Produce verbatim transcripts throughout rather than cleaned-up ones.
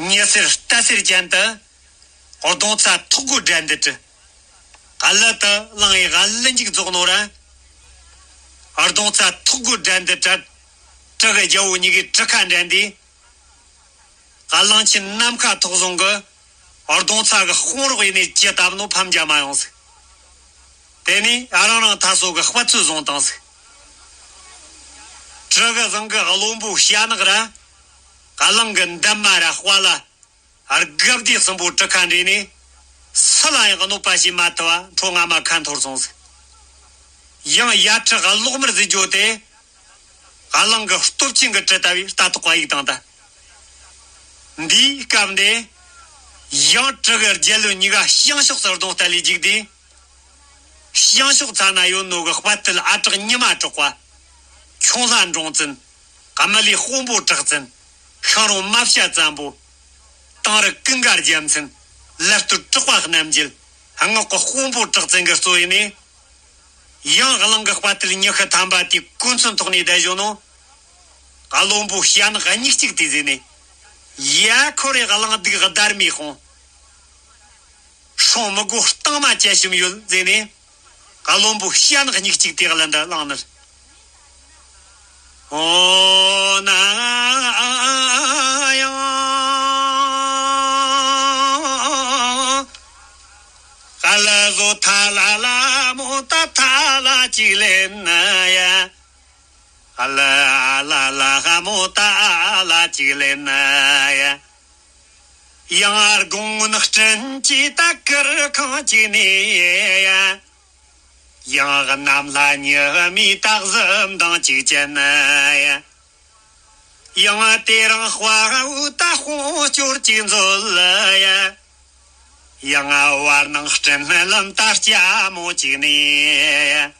ཉི་ཟེར་རྟ་ཟེར་ཅན་དུ། གདོང་རྩ་ཐོག་གུ་སྦྲན་འདི་བྲི། ག་ལི་དུ་གླང་ཡི་ག་ལི་འཇིག་རྫོགས་ནོ་ར། གདོང་རྩ་ཐོག་གུ་སྦྲན་འདི་བྲི། གྲི་གི་རྒྱལ་པོ་གཉིས་ཀའི་གྲི་ཁ་འགྲན་འདི། གླང་ཆེན་ནམ་མཁའ་ཐོག་བཟུང་གི། གདོང་རྩ་གི་དཔུང་རོགས་ཡིན་ནས་ཇི་ལྟ་བུ་ནོ་ཕམ་རྒྱ་མ་ཡོང་ཟིག་དེ་ནས་རང་རང་ཐ་སོ་གི་དཔའ་ཚོད་བཟུང་བཏང་ཟིག་གྲི་གི་བཟང་གི་བློན་པོ་ཤ་ནག་ར། གླང་གི་འདབ་མ་ར་དཔའ་ལ། སྒབ་དེ་གསུམ་པོ་གྲི་ཁ་འདྲེས་ནས། སུ་ལ་ཡང་གནོད་པ་བྱེད་མ་ཐུབ་པ་འཕྲོ་ང་མ་ཁ་འཐོར་སོང་ཟིག་ཡང་ཡ་ཁྲི་གློག་དམར་ཟེར་རྒྱུ་དེ། གླང་གི་སྟོབས་ཆེན་གྱི་གྲི་ལྟ་བུའི་རྟ་ཐོག་པ་ཡིག་དང་ལྟ། འདིའི་སྐབས་འདི། ཡང་གྲི་གི་རྒྱལ་བློན་གཉིས་ཀ་བྱང་ཕྱོགས་སུ་གདོང་གཏད་ལས་འཇིག་དུས། བྱང་ཕྱོགས་ཚ་ན་ཡོད་ནོ་གི་དཔའ་རྟུལ་ཨ་གྲགས་ཉི་མ་གྲགས་པ། ཁྱུང་ལྷ་འབྲོང་བཙན། ཀ་མ་ལི་དཔོན་པོ་གྲགས་བཙན། ཤིང་རོང་མ་བྱ་བཙན་པོ། དིང་རི་ཀུན་དགའ་རྒྱལ་མཚན། ལ་སྟོད་གྲགས་པ་རྣམ་རྒྱལ། སྔགས་གི་དཔོན་པོ་གྲགས་བཙན་གྱི་གཙོ་ཡིན་ནས། ཡང་གླང་གི་དཔའ་རྟུལ་ཉི་ཤུ་ཐམ་པ་དེའི་གོ་མཚོན་ཐོག་ནས་བསྡད་བཞིན་ནོ། བློན་པོ་ཤ་ནག་གཉིས་གཅིག་དེ་ཟེར་ནས། ཡ་ཁོ་རེ་གླང་སྡིག་སྡར་མའི་དཔུང་། སྲུང་མི་དགོས་གཏིང་མ་བཅད་ཞུམ་ཡོད་ཟེར་ནས། བློན་པོ་ཤ་ནག་གཉིས་གཅིག་དེ་གླུ་འདི་བླངས་ནས། ཨོ་ན་ཡང་། ག་ལ་བཟོ་ཐ་ལ་ལ་མོ་ད་ཐ་ལ་གཅིག་ལེན་ན་ཡ། ཨ་ལ་ཨ་ལ་ལ་ཧ་མོ་ད་ཨ་ལ་གཅིག་ལེན་ན་ཡ། ཡང་དགུང་སྔོན་སྤྲིན་གྱི་ད་གུར་ཁང་གཅིག་ནས་ཡ། ཡང་གནམ་ལྷ་ཉི་མའི་ད་གཟི་མདངས་གཅིག་ཅན་ན་ཡ། ཡང་དེ་རིང་དཔའ་བོ་ད་དཔུང་སྐྱོར་གཅིག་མཛོད་ལ་ཡ། ཡང་བར་སྣང་སྤྲིན་ལམ་ད་སྐྱ་མོ་གཅིག་ནས་ཡ།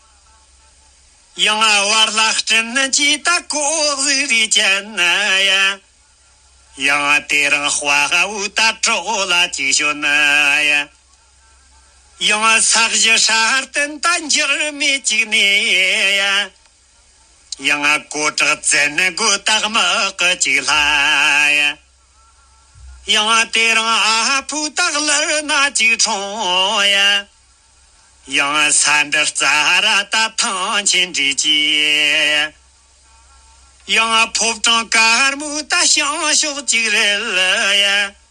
ཡང་བར་ལ་སྤྲིན་གྱི་ད་གོག་ཟིག་རི་ཅན་ན་ཡ། ཡང་དེ་རིང་དཔའ་བོ་ད་གྲོགས་ལ་གཅིག་ཞོན་ན་ཡ། ཡང་ས་གཞི་སྲ་བརྟན་ད་འགྱུར་མེད་གཅིག་ནས་ཡ། ཡང་གོ་བྲག་བཙན་དགོས་ད་དམག་གི་གཅིག་ལྷ་ཡ། ཡང་དེ་རིང་ཨ་ཕོ་ད་གླུར་ན་གཅིག་འཁྲུངས་ཡ། ཡང་ས་འདི་རྩ་ར་ད་ཐང་ཆེན་འདྲེས་ཀྱི། ཡང་ཕོ་བྲང་དཀར་མོ་ད་བྱང་ཕྱོགས་གཅིག་རེད་ཡ།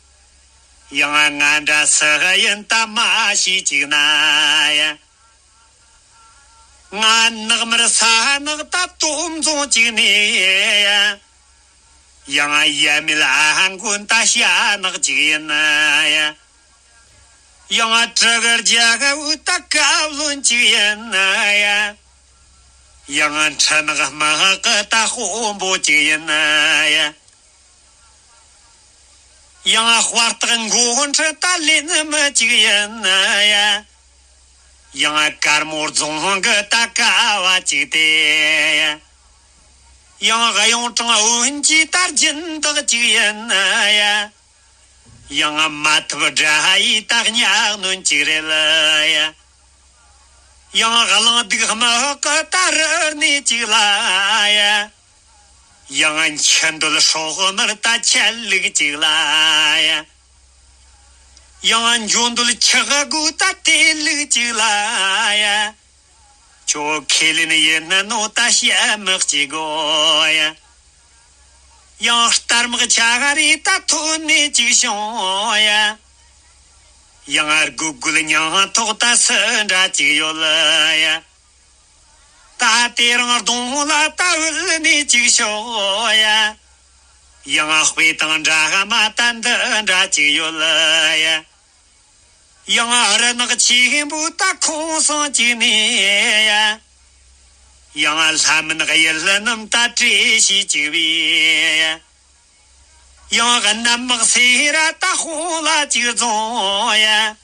ཡང་ང་འདྲ་སུ་ཡིན་ད་མ་ཤེས་གཅིག་ན་ཡ། ང་ནག་དམར་ས་ནག་ད་སྟོད་འཛོམས་གཅིག་ནས་ཡ། ཡང་ཡ་མེད་ཨ་མགོན་ད་ཤ་ནག་གཅིག་ཡིན་ན་ཡ། ཡང་གྲི་གུ་རྒྱལ་བོ་ད་བཀའ་བློན་གཅིག་ཡིན་ན་ཡ། ཡང་ཁྲི་ནག་དམག་གི་ད་དཔོན་པོ་གཅིག་ཡིན་ན་ཡ། ཡང་དཔའ་རྟགས་མགོ་ཁྲི་ད་ལེན་མི་གཅིག་ཡིན་ན་ཡ། ཡང་དཀར་མོ་རྫོང་གི་ད་ཀ་བ་གཅིག་སྟེ་ཡ། ཡང་གཡུང་དྲུང་བོན་གྱི་ད་སྦྱིན་བདག་གཅིག་ཡིན་ན་ཡ། ཡང་མ་ཐུབ་དགྲ་ཡི་ད་གཉའ་གནོན་གཅིག་རེད་ཡ། ཡང་གླང་སྡིག་དམག་གི་ད་རུ་གནས་གཅིག་ལ་ཡ། ཡང་འཆི་འདོད་སྲོག་དམར་ད་ཆད་ལུགས་གཅིག་ལ་ཡ། ཡང་འགྱོ་འདོད་འཁྱག་དགུ་ད་དེ་ལུགས་གཅིག་ལ་ཡ། ཁྱོད་ཁས་ལེན་ཡིན་ནོ་ད་བཤད་མི་གཅིག་གོ་ཡ། ཡང་རྟ་དམག་ཆ་རེ་ད་ཐོན་ནས་གཅིག་བྱུང་ཡ། ཡང་སྒུག་སྒུག་མྱང་ཐོག་ད་སུ་འདྲ་གཅིག་ཡོད་ཡ། ད་དེ་རིང་གདོང་ལ་ད་བུད་ནས་གཅིག་ཤོག་ཡ། ཡང་དཔེ་དང་འདྲ་མ་ད་འདི་འདྲ་གཅིག་ཡོད་ཡ། ཡང་རུ་ནག་ཆེན་པོ་ད་ཁོང་སང་གཅིག་ནས་ཡ། ཡང་ལྷ་མིན་གཡུལ་རྣམས་ད་བྲོས་ཤིག་གཅིག་བས་ཡ། ཡང་གནམ་དམག་སེ་ར་ད་དཔུང་ལ་གཅིག་རྫོང་ཡ།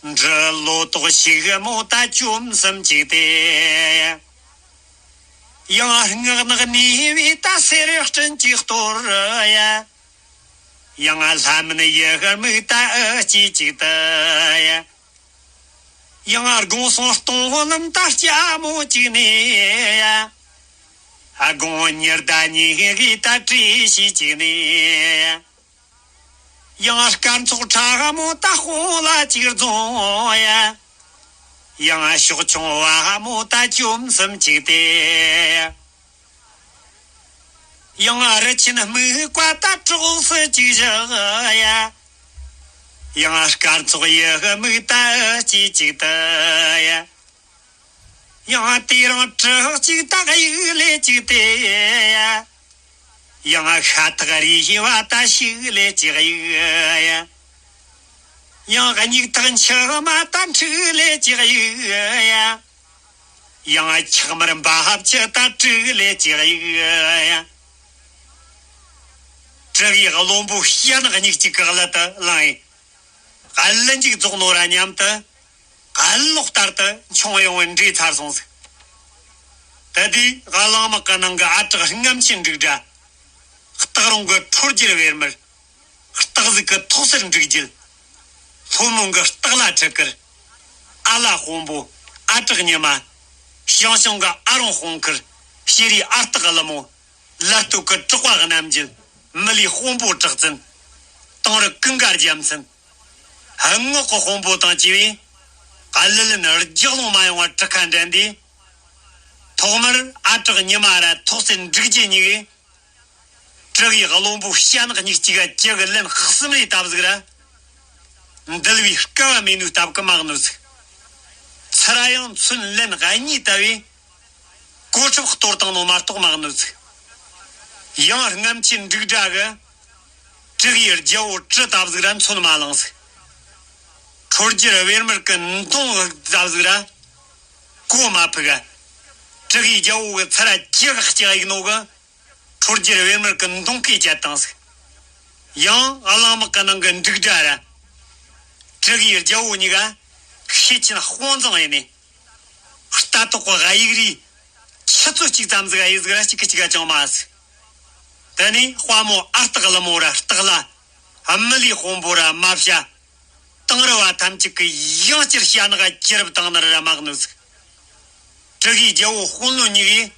འབྲི་ལོ་ཏོག་ཞིག་མོ་ད་བཅོམ་གསུམ་གཅིག་སྟེ། ཡང་སྔགས་ནག་ནི་བའི་ད་སེར་སྤྲིན་གཅིག་གཏོར་ཡ། ཡང་ལྷ་མིན་ཡི་ཧར་མིག་ད་ཨ་གཅིག་གཅིག་ཏུ་ཡ། ཡང་དགོང་སོང་སྟོང་ལམ་ད་སྐྱ་མོ་གཅིག་ནས་ཡ། དགོང་ཉི་ཟླ་ཉི་གི་ད་བྲོས་ཤིག་གཅིག་ནས་ཡ། ཡང་སྐར་ཚོགས་ཕྲ་མོ་ད་དཔུང་ལ་གཅིག་རྫོང་ཡ། ཡང་ཕྱོགས་ཆུང་བ་མོ་ད་བཅོམ་གསུམ་གཅིག་སྟེ། ཡང་རི་ཆེན་སྨུག་པ་ད་གྲོགས་སུ་གཅིག་བཞག་ཡ། ཡང་སྐར་ཚོགས་ཡི་མིག་ད་སྐྱེས་གཅིག་ཏུ་ཡ། ཡང་དེ་རིང་གྲི་གཅིག་ད་གཡུག་ལས་གཅིག་སྟེ་ཡ། ཡང་ཤ་ཐག་རིས་བ་ད་ཤུགས་ལས་གཅིག་གཡུག་ཡ། ཡང་སྙིགས་ཐག་འཆི་མ་ད་འཁྲུག་ལས་གཅིག་གཡུག་ཡ། ཡང་ཆག་མར་འབའ་ཧབ་ཆུ་ད་དྲུག་ལས་གཅིག་གཡུག་ཡ། དྲུག་གི་བློན་པོ་ཤ་ནག་སྙིགས་གཅིག་གི་གླུ་དུ་བླངས་ཡིན། གླུ་མཇུག་རྫོགས་ནོ་ར་མཉམ་དུ་གླུ་ལོག་ལྟར་དུ་མཆོང་ཡོང་བའི་འདྲེས་ཚར་སོང་ཟིག། ད་དེ་གླང་དམག་གི་ནང་གི་ཨ་བྲག་རྔམ་ཆེན་འབྲུག་སྒྲ། སྟག་རོང་གི་ཁྲོ་རྒྱལ་བེར་མར། སྟག་གཟིག་གི་ཐོག་སེར་འབྲུག་རྒྱལ། ལྷོ་མོན་གི་སྟག་ལྷ་ཁྲི་དཀར། ཨ་ལ་དཔོན་པོ། ཨ་བྲག་ཉི་མ། ཞང་ཞུང་གི་ཨ་རོང་དཔུང་དཀར། ཤེས་རིག་ཨ་སྟག་ཀླུ་མོ། ལ་སྟོད་ཀྱི་གྲགས་པ་རྣམ་རྒྱལ། མི་ལའི་དཔོན་པོ་གྲགས་བཙུན། དིང་རི་ཀུན་དགའ་རྒྱལ་མཚན། སྔགས་ཀྱི་དཔོན་པོ་དང་བཅས་པས་གླུ་ལེན་རྒྱག་ལོང་མ་ཡོང་བར་གྲུ་ཁ་འགྲན་ཏེ། ཐོག་མར་ཨ་བྲག་ཉི་མ་ར་ཐོག་སེར་འབྲུག་རྒྱལ་གཉིས་ཀས་དྲུ་གི་བློན་པོ་ཤ་ནག་སྙིགས་གཅིག་ག་ཅི་གི་ལན་གསུམ་རེ་བཏབ་ཟིག་ར། འདུལ་བའི་སྐལ་བ་མེད་ནོའི་སྟབས་ཀྱིས་མ་གནོད་ཟིག། ཚུར་ཡང་མཚོན་ལན་གཉིས་བཏབ་བས། གོ་ཁྲབ་གཏོར་བཏང་ནོ་མ་གཏོགས་མ་གནོད་ཟིག། ཡང་རྔམ་ཆེན་འབྲུག་སྒྲ་གིས་དྲུ་གི་རྒྱལ་པོ་གྲི་བཏབ་ཟིག་ར་མཚོན་མ་བླངས་ཟིག། ཁྲོ་རྒྱལ་བེར་མར་གི་མདུང་བཏབ་ཟིག་ར་གོ་མ་ཕུག་ག། དྲུ་གི་རྒྱལ་པོ་གི་ཚུར་ཅི་ག་ཅི་ག་ཡིག་ནོ་གི། ཁྲོ་རྒྱལ་བེར་མར་གི་མདུང་སྐེ་བཅད་བཏང་ཟིག། ཡང་གླང་དམག་གི་ནང་གི་འབྲུག་སྒྲ་ར། དྲུ་གི་རྒྱལ་པོ་གཉིས་ཀ་ཤེད་ཆེན་དཔུང་བཟང་ཡིན་ནས། རྟ་ཐོག་གི་གཡུག་རིས་ཆུ་ཚོད་གཅིག་ཙམ་ཟིག་གཡུག་ཟིག་ར་གཅིག་གི་གཅིག་ག་ཅང་མ་ཟིག། དེ་ནས་དཔའ་མོ་ཨ་སྟག་ཀླུ་མོ་ར་སྟག་ལྷ། མི་ལའི་དཔོན་པོ་ར་མ་བྱ། དིང་རི་བ་ཐམས་ཅད་ཀྱིས་ཡང་བསྐྱར་ཤ་ནག་ཅི་རབ་བཏང་ནི་ར་མ་གནོད་ཟིག། དྲུ་གི་རྒྱལ་པོ་དཔོན་བློན་གཉིས་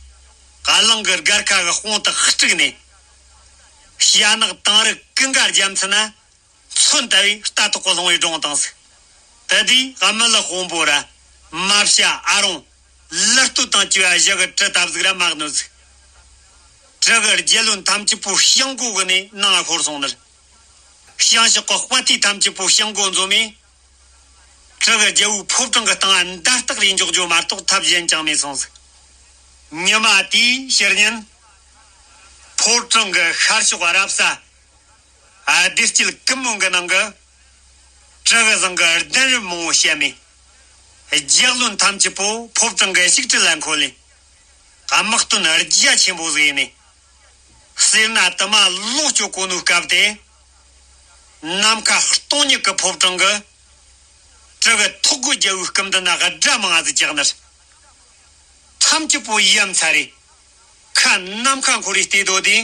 ཀས་གླང་གི་སྒར་ཁ་གི་དཔུང་དུ་དཀྲུགས་ནས། ཤ་ནག་དིང་རི་ཀུན་དགའ་རྒྱལ་མཚན་ན་མཚོན་ལྟ་བུའི་རྟ་ཐོག་གི་ལྷུང་བའི་སྒྲུང་བཏང་ཟིག། ད་དེའི་མི་ལ་དཔོན་པོ་ར་མ་བྱ་ཨ་རོང་ལ་སྟོད་དང་བཅས་པ་བཞི་གི་གྲི་བཏབ་ཟིག་ར་མ་གནོད་ཟིག། དྲུ་གི་རྒྱལ་བློན་ཐམས་ཅད་པོ་ཤིང་སྒོ་གི་ནས་ནང་ང་ཤོར་སོང་ནི་རེད། བྱང་ཕྱོགས་ཀྱི་དཔའ་ཐུལ་ཐམས་ཅད་པོ་ཤིང་སྒོ་འཛོམས་མས། དྲུ་གི་རྒྱལ་པོའི་ཕོ་བྲང་གི་སྟེང་ང་འདར་ཐག་རེ་འཇོག་རྒྱུ་མ་གཏོགས་ཐབས་གཞན་ཅང་མེད་སོང་ཟིག། ཉི་མ་དེའི་ཕྱི་ཉིན། ཕོ་བྲང་གི་ཤར་ཕྱོགས་རབ་གསལ། ཨ། བདེ་སྐྱིད་ཀུན་སྨོན་གྱི་ནང་གི་དྲུ་གི་བཟང་གི་གདན་རབས་མང་བོ་བཤམས་མས། རྒྱལ་བློན་ཐམས་ཅད་པོ་ཕོ་བྲང་གི་བཞུགས་ཁྲི་ལ་འཁོད་ལས། དམག་དོན་རྒྱ་ཆེན་པོ་ཟིག་ཡིན་ནས། སེར་སྣ་དུ་མ་ལོངས་སྤྱོད་གོ་ནོའི་སྐབས་དེ། ནམ་མཁའ་སྟོང་ཉིད་ཀྱི་ཕོ་བྲང་གི་དྲུ་གི་ཐོག་གི་རྒྱལ་པོའི་སྐུ་མདུན་ན་སྒྲ་མང་ང་ཟིག་བཀྱགས་ནི་རེད། ཐམས་ཅད་པོ་ཡ་མཚར་རེ། ཁ་ནམ་མཁའ་འཁོར་རེ་བལྟས་དོ་དེ།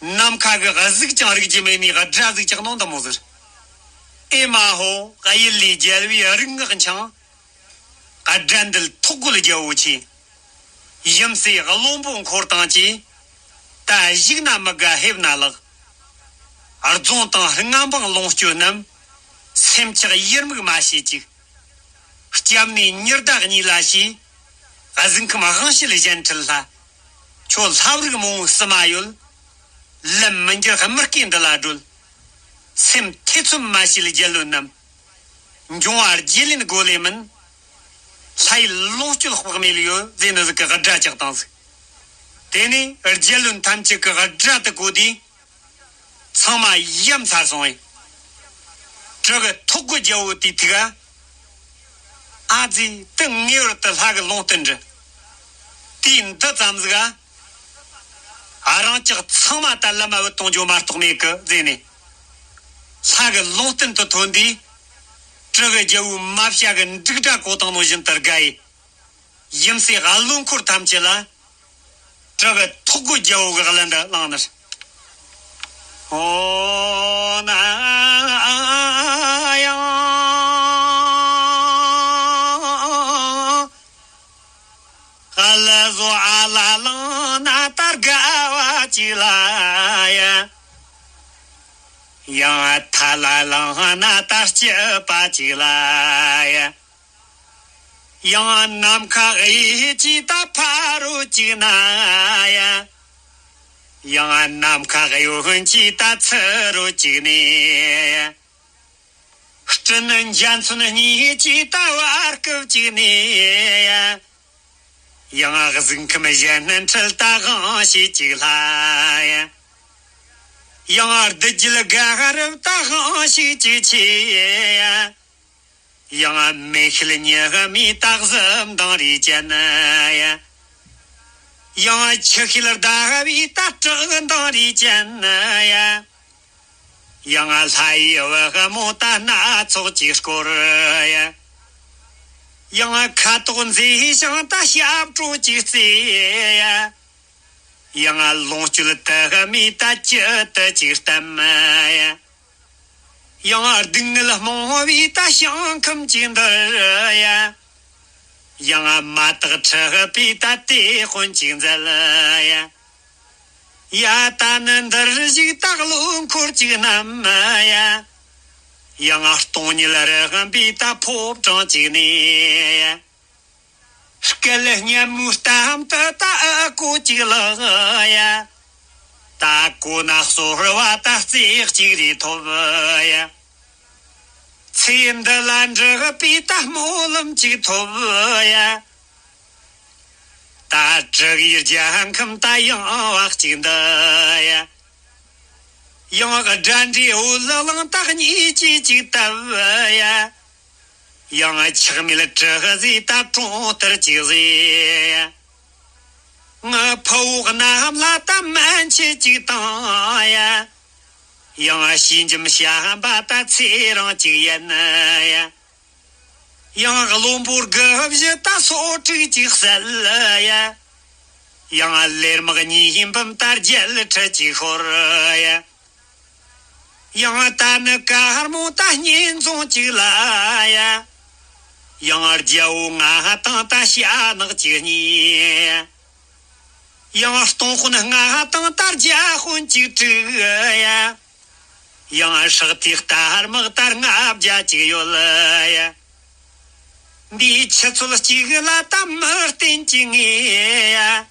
ནམ་མཁའ་གི་གཟུགས་ཀྱང་རིག་རྒྱུ་མེད་ནི་སྒྲ་ཟིག་བཀྱགས་ནོ་འདི་མོ་ཟིག། ཨེ་མ་ཧོ། གཡུལ་ལས་རྒྱལ་བའི་རིག་སྔགས་འཆང་། སྒྲ་འདི་ཐོག་གི་རྒྱལ་པོ་ཆེ། ཡུམ་སྲས་བློན་པོ་འཁོར་དང་བཅས། ད་བཞུགས་ན་མི་དགའ་ཕེབས་ན་ལེགས། རྫོང་དང་མངའ་འབངས་ལོངས་སྤྱོད་རྣམས། སེམས་ཆགས་ཡིད་མུག་མ་བྱེད་ཅིག། སྐྱབས་གནས་ཉི་ཟླ་གཉིས་ལ་ཞེས། གཟིགས་ཁམས་དབང་བྱེད་གཞན་འཕྲུལ་ལྷ། ཁྱོད་ལྷ་རིགས་མང་བོ་བསུ་མ་ཡོད། ལམ་མི་འགྱུར་དམིགས་བསྐྱེད་འདི་ལ་སྒྲོལ། སེམས་ཐེ་ཚོམ་མ་བྱེད་རྒྱལ་བློན་རྣམས། འབྱུང་བ་རྗེས་ལེན་སྒོ་ལས་མིན། ལྷ་ཡི་ལོངས་སྤྱོད་དཔག་མེད་ལ་ཡོད་ཟེར་ནི་ཟིག་གི་སྒྲ་བཀྱགས་བཏང་ཟིག། དེ་ནས་རྒྱལ་བློན་ཐམས་ཅད་ཀྱི་སྒྲ་དེ་གོ་དུས། ཚང་མ་ཡ་མཚར་སོང་བས། དྲུ་གི་ཐོག་གི་རྒྱལ་པོ་དེའི་ཐུགས། ཨ་ཙི། དེ་ངེས་པར་དུ་ལྷ་གི་ལུང་བསྟན་རེད། དུས་འདི་ཙམ་ཟིག་ག། ཨ། རང་ཅག་ཚང་མ་ད་ལམ་མ་བུད་གཏོང་རྒྱུ་མ་གཏོགས་མེད་གི་ཟེར་ནས། ལྷ་གི་ལུང་བསྟན་དུ་ཐོན་དུས། དྲུ་གི་རྒྱལ་པོའི་མ་བྱ་གི་འབྲུག་སྒྲ་གོ་བཏང་ནོ་བཞིན་དུ་དགའ་ཡི། ཡུམ་སྲས་བློན་འཁོར་ཐམས་ཅད་ལ། དྲུ་གི་ཐོག་གི་རྒྱལ་པོ་གི་གླུ་འདི་བླངས་ནི། ཨོ་ན་ཡང་། ཨ་ལ་བཟོ་ཨ་ལ་ལང་ན་ད་དགའ་བ་ཅི་ལ་ཡ། ཡང་ཐ་ལ་ལང་ན་ད་སྐྱིད་པ་ཅིག་ལ་ཡ། ཡང་ནམ་མཁའ་གཡས་ཀྱི་ད་ཕ་རོལ་ཅིག་ན་ཡ། ཡང་ནམ་མཁའ་གཡོན་གྱི་ད་ཚུ་རོལ་ཅིག་ནས་ཡ། སྤྲིན་འཇའ་ཚོན་གཉིས་ཀྱི་ད་བར་སྐབས་ཅིག་ནས་ཡ། ཡང་གཟུགས་ཁམས་གཞན་འཕྲུལ་ད་དབང་ཞིག་ཅིག་ལ་ཡ། ཡང་རྡུལ་རྒྱུད་དགའ་རབ་ད་དབང་ཞིག་ཅིག་ཆེ་ཡ། ཡང་མེ་ཤེལ་ཉི་མའི་ད་གཟི་མདངས་རིས་ཅན་ཡ། ཡང་ཆུ་ཤེལ་ཟླ་བའི་ད་སྤྲིན་མདངས་རིས་ཅན་ཡ། ཡང་ལྷ་ཡི་བུ་མོ་ད་སྣ་ཚོགས་ཀྱིས་བསྐོར་ཡ། ཡང་ཁ་དོག་མཛེས་ཤིང་ད་ཞབས་བྲོ་ཅིག་རྩེ་ཡ། ཡང་ལོངས་སྤྱོད་དུ་མའི་ད་ཅི་ཏི་ཅིག་བསྟན་ཡ། ཡང་སྡུག་བསྔལ་རྨོངས་པའི་ད་ཞིང་ཁམས་ཅིག་འདིར་ཡ། ཡང་མ་དག་འཁྲུལ་པའི་ད་དེད་དཔོན་ཅིག་མཛད་ཡ། ཡ་ད་ནི་འདིར་བཞུགས་ད་བློ་འཁོར་ཅིག་རྣམས་ཡ། ཡང་སྟོང་ཉིད་རི་དབང་པའི་ད་ཕོ་བྲང་ཅིག་ནས་ཡ། སྐད་སྙན་མོའི་གཏམ་དུ་ད་ཨ་ཀོ་ཅིག་ལགས་ཡ། ད་གོ་ན་གསོལ་བ་ད་རྩེ་གཅིག་རེ་ཐོབ་ཡ། ཚེ་འདི་ལ་འགྲུབ་པའི་ད་སྨོན་ལམ་ཅིག་ཐོབ་ཡ། ད་དྲུག་ཡུལ་རྒྱལ་ཁམས་ད་ཡངས་པ་ཅིག་འདི་ཡ། ཡང་དགྲ་འདྲེ་འོ་ལག་ལང་ད་གཉིས་ཀྱིས་ཅིག་བཏབ་ཡ། ཡང་ཆགས་མེད་དྲི་ཟའི་ད་གྲོང་རྡལ་ཅིག་བཟོས་ཡ། ང་ཕུ་བོ་རྣམས་ལ་ད་སྨན་ཆུ་ཅིག་བཏང་ཡ། ཡང་ཞི་འཇམ་བྱམས་པ་ད་ཚེ་རིང་ཅིག་ཡིན་ཡ། ཡང་བློན་པོ་དགུ་བཞི་ད་སོ་དྲུག་ཅིག་བསད་ཡ། ཡང་གླེར་མག་གཉིས་འབུམ་ད་རྒྱལ་ཁྲི་ཅིག་ཤོར་ཡ། ཡང་ད་ནི་དཀར་མོ་ད་གཉེན་རྫོང་གཅིག་ལ་ཡ། ཡང་རྒྱལ་པོ་ལྔ་དང་ད་ཞྭ་ནག་གཅིག་གཉིས། ཡང་སྟོང་དཔོན་ལྔ་དང་ད་རྒྱལ་དཔོན་གཅིག་དྲུག་ཡ། ཡང་སྲེག་ཐིག་དར་དམག་ད་ལྔ་བརྒྱ་གཅིག་ཡོད་ཡ། འདིའི་ཆུ་ཚོད་གཅིག་ལ་ད་མི་བསྟན་གཅིག་ངེས་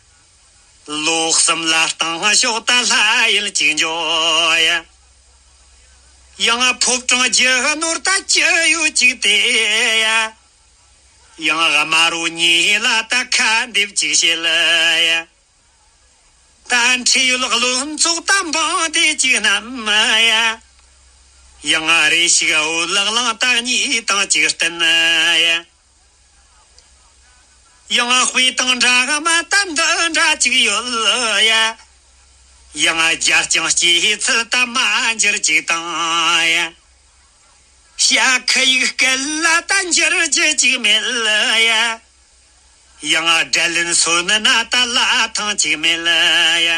ཡ། ལོ་གསུམ་ལ་སྟེང་ཕྱོགས་ད་ལྷ་ཡུལ་གཅིག་འཇོག་ཡ། ཡང་ཕོ་བྲང་རྒྱུ་ནོར་ད་ཅི་ཡོད་གཅིག་དེ་ཡ། ཡང་དམར་པོ་གཉིས་ལ་ད་ཁ་འདེབས་གཅིག་བྱེད་ཡ། ད་འཕྲིན་ཡུལ་བློན་ཚོགས་ད་འབངས་སྡེ་གཅིག་རྣམས་ཡ། ཡང་རེ་ཞིག་འོ་ལག་ལང་ད་གཉིས་དང་གཅིག་བསྟན་ཡ། ཡང་དཔེ་དང་འདྲ་མ་ད་འདི་འདྲ་ཅིག་ཡོད་ཡ། ཡང་རྒྱ་རྐྱང་སྐྱེ་ཚུལ་ད་མ་འགྱུར་ཅིག་དང་ཡ། ཤ་ཁ་ཡིག་སྐད་ལ་ད་འགྱུར་རྒྱུ་ཅིག་མེད་ཡ། ཡང་དགྲ་ལན་གསོལ་ན་ད་ལ་ཐང་ཅིག་མེད་ཡ།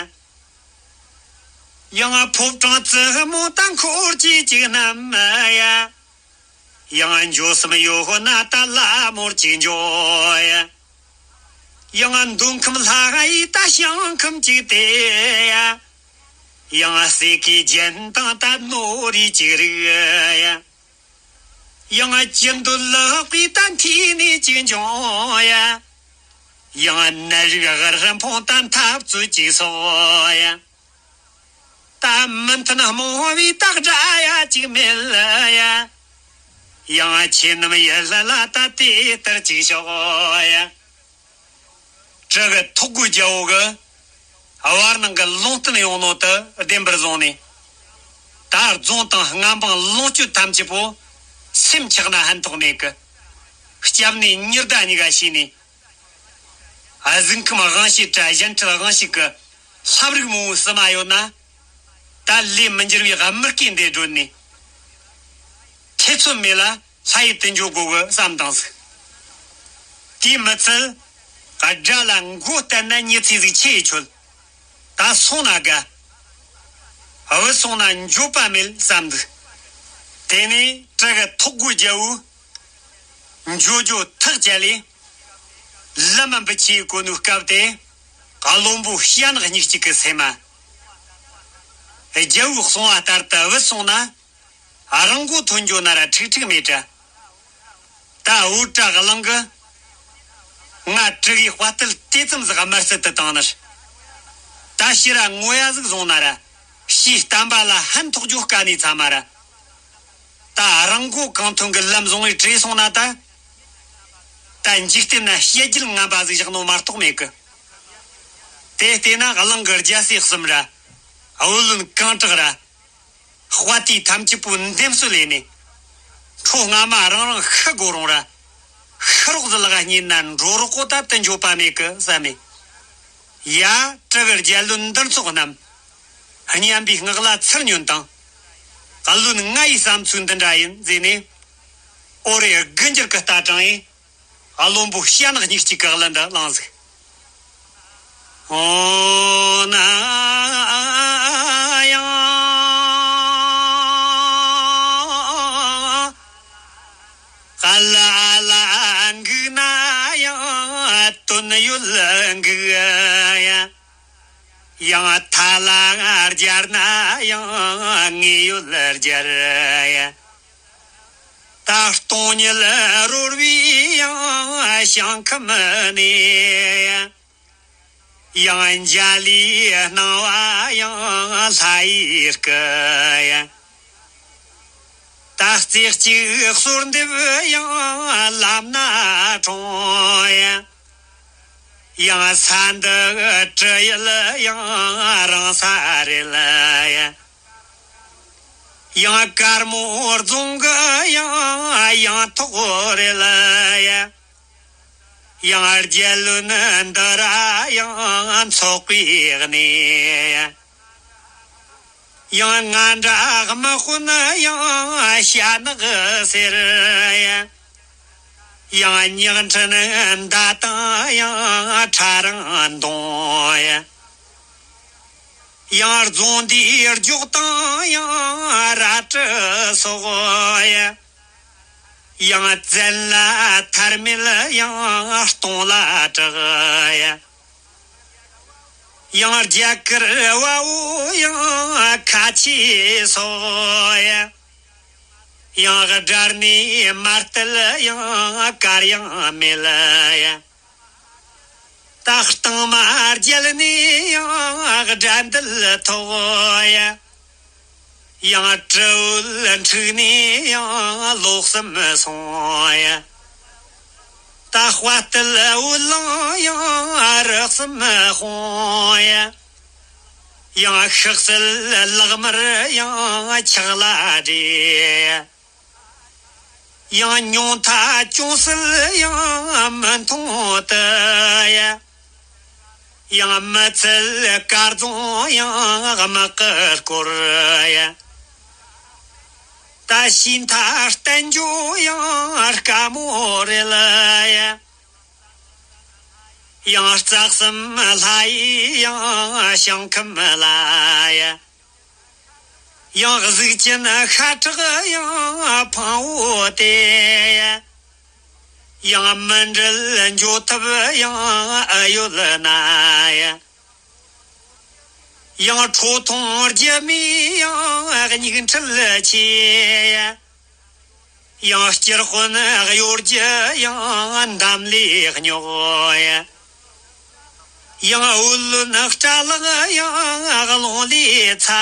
ཡང་ཕོ་བྲང་བཙུན་མོ་ད་འཁོར་གྱི་ཅིག་རྣམས་ཡ། ཡང་འགྱོ་བསམ་ཡོད་ན་ད་ལ་མོར་གཅིག་འགྱོ་ཡ། ཡང་མདོ་ཁམས་ལྷ་ཡི་ད་ཞིང་ཁམས་གཅིག་དེ་ཡ། ཡང་སྲས་ཀྱི་རྒྱན་དང་ད་ནོར་རིས་གཅིག་རིག་ཡ། ཡང་ཅི་འདོད་ལག་པའི་ད་མཐུ་ནུས་གཅིག་འབྱུང་ཡ། ཡང་ནད་རིགས་དབུལ་ཕོངས་ད་འཐབ་རྩོད་གཅིག་སོགས་ཡ། ད་མི་མཐུན་རྨོངས་པའི་ད་དགྲ་ཡ་གཅིག་མེད་ཡ། ཡང་ཆོས་རྣམས་ཡུལ་ལ་ད་དེ་ལྟར་གཅིག་ཤོག་ཡ། སྤྲུལ་སྐུ་ཐོག་གོ་རྒྱལ་པོ་གིས་བར་སྣང་གི་ལུང་བསྟན་ཡོང་ནོ་དེ་བདེན་པར་བཟུང་ནས། ད་རྫོང་དང་མངའ་འབངས་ལོངས་སྤྱོད་ཐམས་ཅད་པོ་སེམས་ཆགས་ན་ཕན་ཐོགས་མེད་གི། སྐྱབས་གནས་ཉི་ཟླ་གཉིས་ཀ་བྱས་ནས། གཟུགས་ཁམས་དབང་ཤེས་དྲ་གཞན་འཕྲུལ་དབང་ཤེས་ཀྱི་ལྷ་རིགས་མང་པོ་བསུ་མ་ཡོད་ན། ད་ལས་མི་འགྱུར་བའི་དམིགས་བཀོད་འདི་བསྒྲུབས་ནས། ཐེ་ཚོམ་མེད་ལ་ལྷ་ཡུལ་དུ་འགྱོ་དགོས་གི་བསམ་དང་ཟིག་དེས་མི་ཚད། དགྲ་ལ་མགོ་བསྟན་ན་ཉི་ཚེ་ཟིག་ཆེ་ཡི་ཆོད། ད་སོང་ན་དགའ། བུད་སོང་ན་འགྱོད་པ་མེད་བསམ་འདུག་དེ་ནས་སྤྲུལ་སྐུ་ཐོག་གོ་རྒྱལ་པོས། འགྱོ་རྒྱུ་ཐག་བཅད་ལས། ལམ་མ་འབུད་ཆེ་གོ་ནོའི་སྐབས་དེ། བློན་པོ་ཤ་ནག་གཉིས་གཅིག་གི་སེམས་མ། རྒྱལ་བོའི་གསུང་བ་ལྟར་དུ་བུད་སོང་ན། རང་མགོ་ཐོན་འགྱོ་ན་ར་ཁྲིག་ཁྲིག་མེད་དྲ། ད་བོད་གྲྭ་གླིང་གི། ང་གྲི་གི་དཔའ་རྟུལ་དེ་ཙམ་ཟིག་དམར་གསོད་དུ་བཏང་ནི། ད་ཕྱིར་ར་ངོ་ཡ་ཟིག་བཟུང་ན་ར། ཕྱིའི་བསྟན་པ་ལ་ཕན་ཐོགས་རྒྱུ་དཀའ་ནི་ཚ་མ་ར། ད་རང་མགོ་གང་ཐོན་གི་ལམ་བཟུང་བའི་བྲོས་སོང་ན་ད། ད་འཇིག་རྟེན་ན་བཤད་རྒྱུད་ངན་པ་ཟིག་བཞག་ནོ་མ་གཏོགས་མེད་གི། དེ་བལྟས་ན་གླིང་གི་རྒྱལ་སྲས་གསུམ་ར། བུ་ལོན་གང་དྲག་ར། དཔའ་རྟུལ་ཐམས་ཅད་པོ་འདེམས་གསོ་ལས་ནས། ཁྲོ་སྔ་མ་རང་རང་ཤི་དགོ་རུང་ར། ཤི་རོགས་ཟི་ལག་རྙེད་ན་འགྲོ་རོགས་གོ་ད་དུ་འགྱོད་པ་མེད་གི་བསམ་མེད། ཡ། གྲི་གི་རྒྱལ་བློན་འདིར་ཚོགས་རྣམས། སྙན་པའི་ངག་ལ་ཚུར་ཉོན་དང་། བློན་ང་ཡི་བསམ་ཚུལ་འདི་འདྲ་ཡིན་ཟེར་ནས། ཨོ་རེ་དགུ་འགྱུར་གི་རྟ་དྲངས་ཡིན། བློན་པོ་ཤ་ནག་གཉིས་གཅིག་གི་གླུ་འདི་བླངས་ཟིག་ཨོ་ན་ཡང་། ཨ་ལ་ཨ་ལ་འགུག་ན་ཡང་དོན་ཡོད་འགུག་ཡ། ཡང་ཐ་ལ་སྦྱར་ན་ཡང་ངེས་ཡོད་སྦྱར་ཡ། ད་སྟོང་ཉིད་རོལ་བའི་ཡང་ཞིང་ཁམས་ནས། ཡང་འཇའ་ལུས་སྣང་བ་ཡང་ལྷ་ཡི་སྐུ་ཡ། ད་རྩེ་གཅིག་གསོལ་འདེབས་ཡང་ལམ་སྣ་དྲོངས་ཡ། ཡང་ས་འདི་གྲུ་ཡུལ་ཡང་རང་ས་རེད་ཡ། ཡང་དཀར་མོ་རྫོང་གི་ཡང་ཡང་ཐོག་རེད་ཡ། ཡང་རྒྱལ་བློན་འདི་ར་ཡང་ཚོགས་པའི་གནས། ཡང་ང་འདྲ་དམག་དཔོན་ཡང་ཤ་ནག་ཟེར། ཡང་ཉག་ཕྲན་མདའ་དང་ཡང་ཁྲ་རང་འདོང་། ཡང་རྫོང་འདིའི་རྒྱོག་དང་ཡང་རལ་གྲི་སོགས། ཡང་བཙན་ལ་ཐར་མེད་ཡང་སྟོང་ལ་གྲགས། ཡང་རྒྱ་གར་བ་བོ་ཡང་ཁ་ཆེ་སོགས། ཡང་དགྲར་ནི་མ་གཏད་ཡང་གར་ཡང་མེད། ད་རྟིང་མ་རྒྱལ་ནས་ཡང་དགྲ་འདུལ་ཐོག་ཡ། ཡང་སྤྲུལ་འཁྲུགས་ནས་ཡང་ལོ་གསུམ་སོང་ཡ། ད་དཔའ་རྟུལ་བུ་ལོན་ཡང་རི་གསུམ་སྤོང་ཡ། ཡང་ཤི་གསོན་ལག་དམར་ཡང་ཕྱག་ལ་སྦྲེལ། ཡང་ཉུང་མཐའ་ཅུང་ཟད་ཡང་མི་མཐོང་དུ་ཡ། ཡང་མི་ཚད་དཀར་རྫོང་ཡང་དམག་གི་སྐོར་ཡ། ད་ཤི་མཐའ་བརྟན་འགྱོ་ཡང་དཀའ་མོ་རེད་ཡ། ཡང་རྩ་གསུམ་ལྷ་ཡི་ཡང་ཞིང་ཁམས་ལ་ཡ། ཡང་གཟུགས་ཅན་ཤ་ཁྲག་ཡང་ཕུང་བོ་དེ། ཡང་མི་འབྲལ་འགྱོ་ཐབས་ཡང་ཨེ་ཡོད་ན་ཡ། ཡང་ཁྲོ་ཐུང་རྒྱུ་མའི་ཡང་སྙིགས་འཕྲུལ་ཆེ། ཡང་སྤྱིར་དཔོན་གཡོ་སྒྱུ་ཡང་འདམ་ལས་རྙོག་ཡ། ཡང་བུ་ལོན་སྐྲ་ལག་ཡང་རླུང་ལས་ཚ་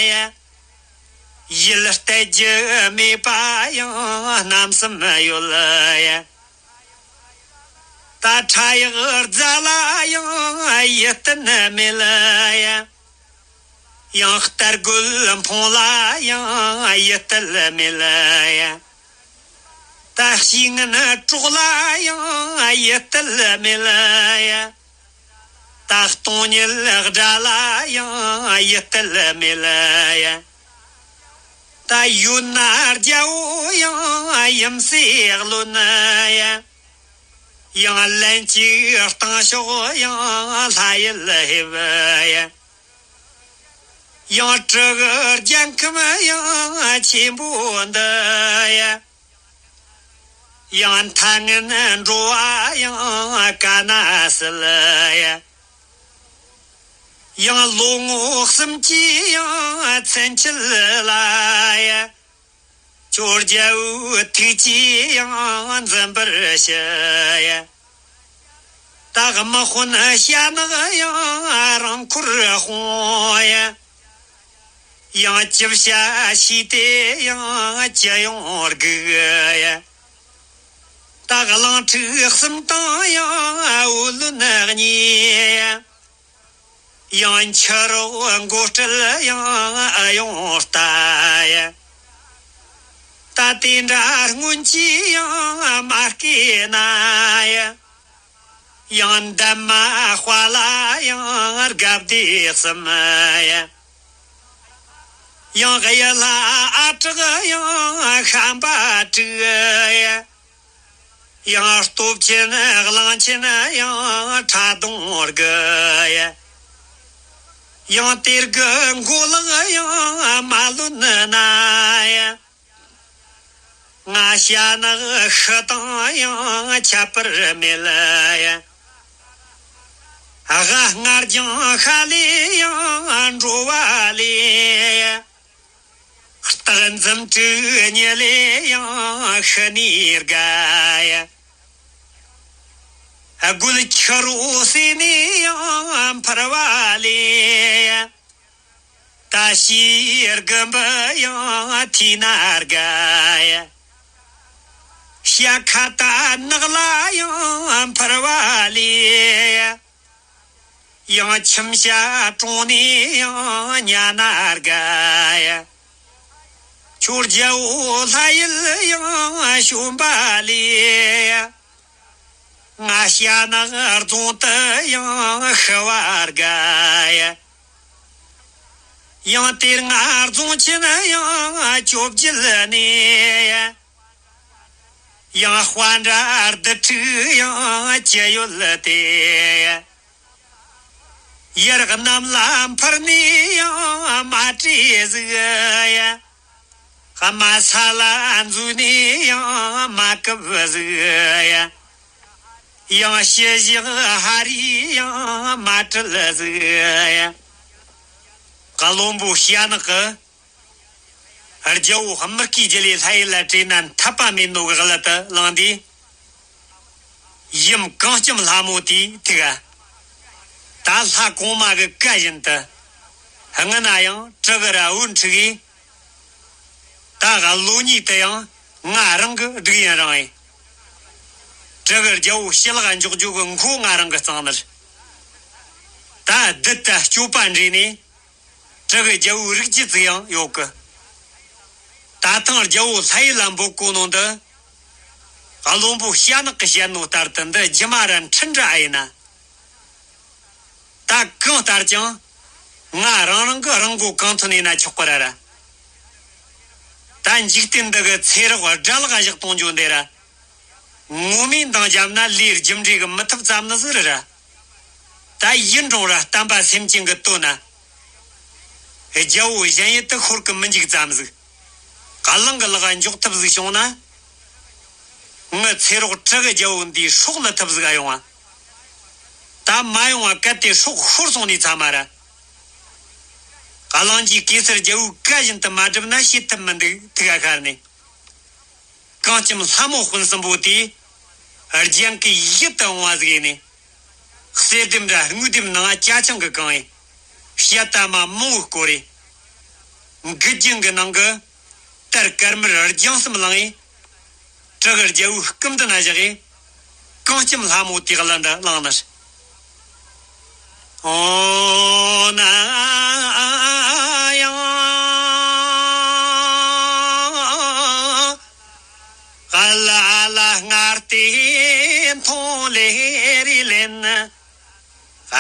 ཡ། ཡིད་གཏད་རྒྱུ་མེད་པ་ཡང་རྣམ་གསུམ་ཡོད་ཡ། ད་ཁྲ་ཡག་རྫ་ལ་ཡང་ཡིད་གཏད་མེད་ཡ། ཡང་རྟ་རྒོད་འཕོངས་ལ་ཡང་ཡིད་གཏད་མེད་ཡ། ད་ཤེས་ངན་གྲོགས་ལ་ཡང་ཡིད་གཏད་མེད་ཡ། ད་སྟོང་ཉིད་དགྲ་ལ་ཡང་ཡིད་གཏད་མེད་ཡ། ད་ཡོད་ན་རྒྱལ་པོ་ཡང་ཡུམ་སྲས་བློན་ཡ། ཡང་ལན་གཅིག་བཏང་ཤོག་ཡང་ལྷ་ཡུལ་ལ་ཕེབས་ཡ། ཡང་སྤྲུལ་རྒྱལ་ཁམས་ཡང་ཆེན་པོ་འདི་ཡ། ཡང་མཐའ་ངན་འགྲོ་བ་ཡང་ག་ན་སྲིད་ཡ། ཡང་ལོ་ངོ་གསུམ་གྱི་ཡང་ཚུན་ཆད་ལ་ཡ། ཁྱོད་རྒྱལ་བོའི་ཐུགས་ཀྱིས་ཡང་འཛིན་པར་ཞུ་ཡ། ད་དམག་དཔོན་ཤ་ནག་ཡང་རང་འཁོར་དཔུང་ཡ། ཡང་ཅི་བྱ་ཞིག་དེ་ཡང་ཅི་ཡོང་སྒུག་ཡ། ད་གླིང་ཕྲུག་གསུམ་དང་ཡང་བུ་ལོན་གཉིས་ཡ། ཡང་ཁྱི་རོགས་མགོ་སྤྲད་ཡང་ཨ་ཡོང་ལྟ་ཡ། ད་དེ་འདྲ་སྔོན་གྱི་ཡང་མ་སྐྱེས་ན་ཡ། ཡང་འདབ་མ་དཔའ་ལ་ཡང་དགའ་བདེ་གསུམ་ཡ། ཡང་གཡུ་ལྷ་ཨ་གྲགས་ཡང་ཤམ་པ་དྲུག་ཡ། ཡང་སྟོབས་ཆེན་གླང་ཆེན་ཡང་ཁྲ་གདོང་དགུ་ཡ། ཡང་གཏེར་གྱི་མགོ་ལག་ཡང་མ་ལོན་ན་ཡ། ང་ཤ་ནག་ཤི་དང་ཡང་ཁྱད་པར་མེད་ལ་ཡ། ཨ་ཧ་སྔར་ཀྱང་ཤ་ལས་ཡང་འགྲོ་བ་ལས་ཡ། སྟག་འཛུམ་དྲུག་ཉིད་ལས་ཡང་ཤི་ནས་དགའ་ཡ། དགུ་ལ་ཁྱི་རོ་ཟས་ནས་ཡང་འཕུར་བ་ལས་ཡ། ད་ཤེས་དགུ་འབུ་ཡང་ཐོས་ན་དགའ་ཡ། ཤ་ཁ་ད་ནག་ལ་ཡང་འཕུར་བ་ལས་ཡ། ཡང་ཁྱིམ་ཤ་གྲོང་ནས་ཡང་ཉལ་ན་དགའ་ཡ། ཁྱོད་རྒྱལ་བོ་ལྷ་ཡུལ་ཡང་བྱོན་པ་ལས་ཡ། ང་ཤ་ནག་རྫོང་དུ་ཡང་ཤི་བར་དགའ་ཡ། ཡང་དེར་ང་རྫོང་ཆེན་ཡང་བཅོ་བརྒྱད་ནས་ཡ། ཡང་དཔའ་འདྲ་རྡུལ་ཕྲུག་ཡང་ཅི་ཡོད་དེ། ཡར་གནམ་ལ་འཕུར་ནས་ཡང་མ་བྲོས་ཟིག་ཡ། དམའ་ས་ལ་འཛུལ་ནས་ཡང་མ་བཀབ་ཟིག་ཡ། ཡང་ཕྱི་བཞག་ཧ་རི་ཡང་མ་བྲལ་ཟིག་ཡ། བློན་པོ་ཤ་ནག་གི་རྒྱལ་བོ་དམུ་སྐའི་རྒྱུད་ལས་ལྷ་ཡུལ་ལ་བྲོས་ན་འཐད་པ་མེད་ནོ་གི་གླུ་དེ་བླངས་དུས། ཡུམ་གངས་ལྕམ་ལྷ་མོ་དེའི་ཐུགས་ཨ། ད་ལྷ་གོང་མ་གི་བཀའ་བཞིན་དུ། སྔ་ན་ཡང་གྲི་གུ་ར་བོ་འཁྲུགས་ཡིས། ད་བློ་ཉིད་དུ་ཡང་ང་རང་གི་སྒྲིག་ཡིན་རང་ཡིན། གྲི་གུ་རྒྱལ་བོ་ཕྱི་ལག་འཇོག་རྒྱུ་གི་མགོ་ང་རང་གི་གཙང་ནར། ད་བདུད་དང་སྐྱོབ་པ་འདྲེས་ནས། གྲི་གུ་རྒྱལ་བོའི་རིགས་རྒྱུད་ཅིག་ཡང་ཡོད་གི། ད་ཐེངས་རྒྱལ་བོ་ལྷ་ཡུལ་ལ་འབོད་གོ་ནོ་འདི། བློན་པོ་ཤ་ནག་གི་བཤད་ནོ་ལྟར་དུ་འདི་རྒྱུ་མ་ར་འཕྲིན་འདྲ་ཨ་ཡིན་ན། ད་གང་ལྟར་ཀྱང་། ང་རང་རང་གི་རང་མགོ་གང་ཐོན་ཡིན་ན་ཆོག་གི་ར་ར། ད་འཇིག་རྟེན་འདི་གི་ཚེ་རོགས་དགྲ་ལག་བཞག་གཏོང་རྒྱུ་འདི་ར། ངོ་མའི་འདང་བརྒྱབ་ན་ལས་རྒྱུ་འབྲས་གི་མི་ཐུབ་ཙམ་ནི་ཟིག་རེད་ར། ད་ཡིན་རུང་ར་བསྟན་པ་སེམས་ཅན་གི་དོན་ན། རྒྱལ་བོ་གཞན་ཡུལ་དུ་ཤོར་གི་མི་འཇུག་ཙམ་ཟིག་གླང་གི་ལག་འཇོག་ཐུབ་ཟིག་བྱུང་ན། ངི་ཚེ་རོགས་གྲི་གུ་རྒྱལ་བོ་འདིའི་སྲོག་ལ་ཐུབ་ཟིག་ཨ་ཡོང་བ། ད་མ་ཡོང་བ་གལ་ཏེ་སྲོག་ཤོར་སོང་ནས་ཚ་མ་ར། གླང་རྗེས་གེ་སར་རྒྱལ་བོའི་བཀའ་བཞིན་དུ་མ་བསྒྲུབས་ན་བྱེད་ཐུབ་མི་འདུག་ཐུགས་ཁ་ཤར་ནས། གངས་ལྕམ་ལྷ་མོ་སྤུན་གསུམ་པོ་དེས། རྒྱང་གི་ཡིད་དུ་འོང་བ་ཟིག་ཡིན་ནས། གསེར་ལྡེམ་ར་དངུལ་ལྡེམ་ནང་ཅ་ཆང་གི་གང་ཡིན། བཤད་ད་མ་མང་བོ་སྐོར་རེ། འགུལ་རྒྱང་གི་ནང་གི། དར་དཀར་དམར་རྒྱང་གསུམ་བླངས་ཡིན། གྲི་གུ་རྒྱལ་བོའི་སྐུ་མདུན་ན་བཞག་ཡིན། གངས་ལྕམ་ལྷ་མོ་དེ་གླུ་འདི་བླངས་ནས། ཨོ་ན་ཡང་། ཨ་ལ་ཨ་ལ་སྔར་དེ་མཐོང་ལེ་རེ་ལེན།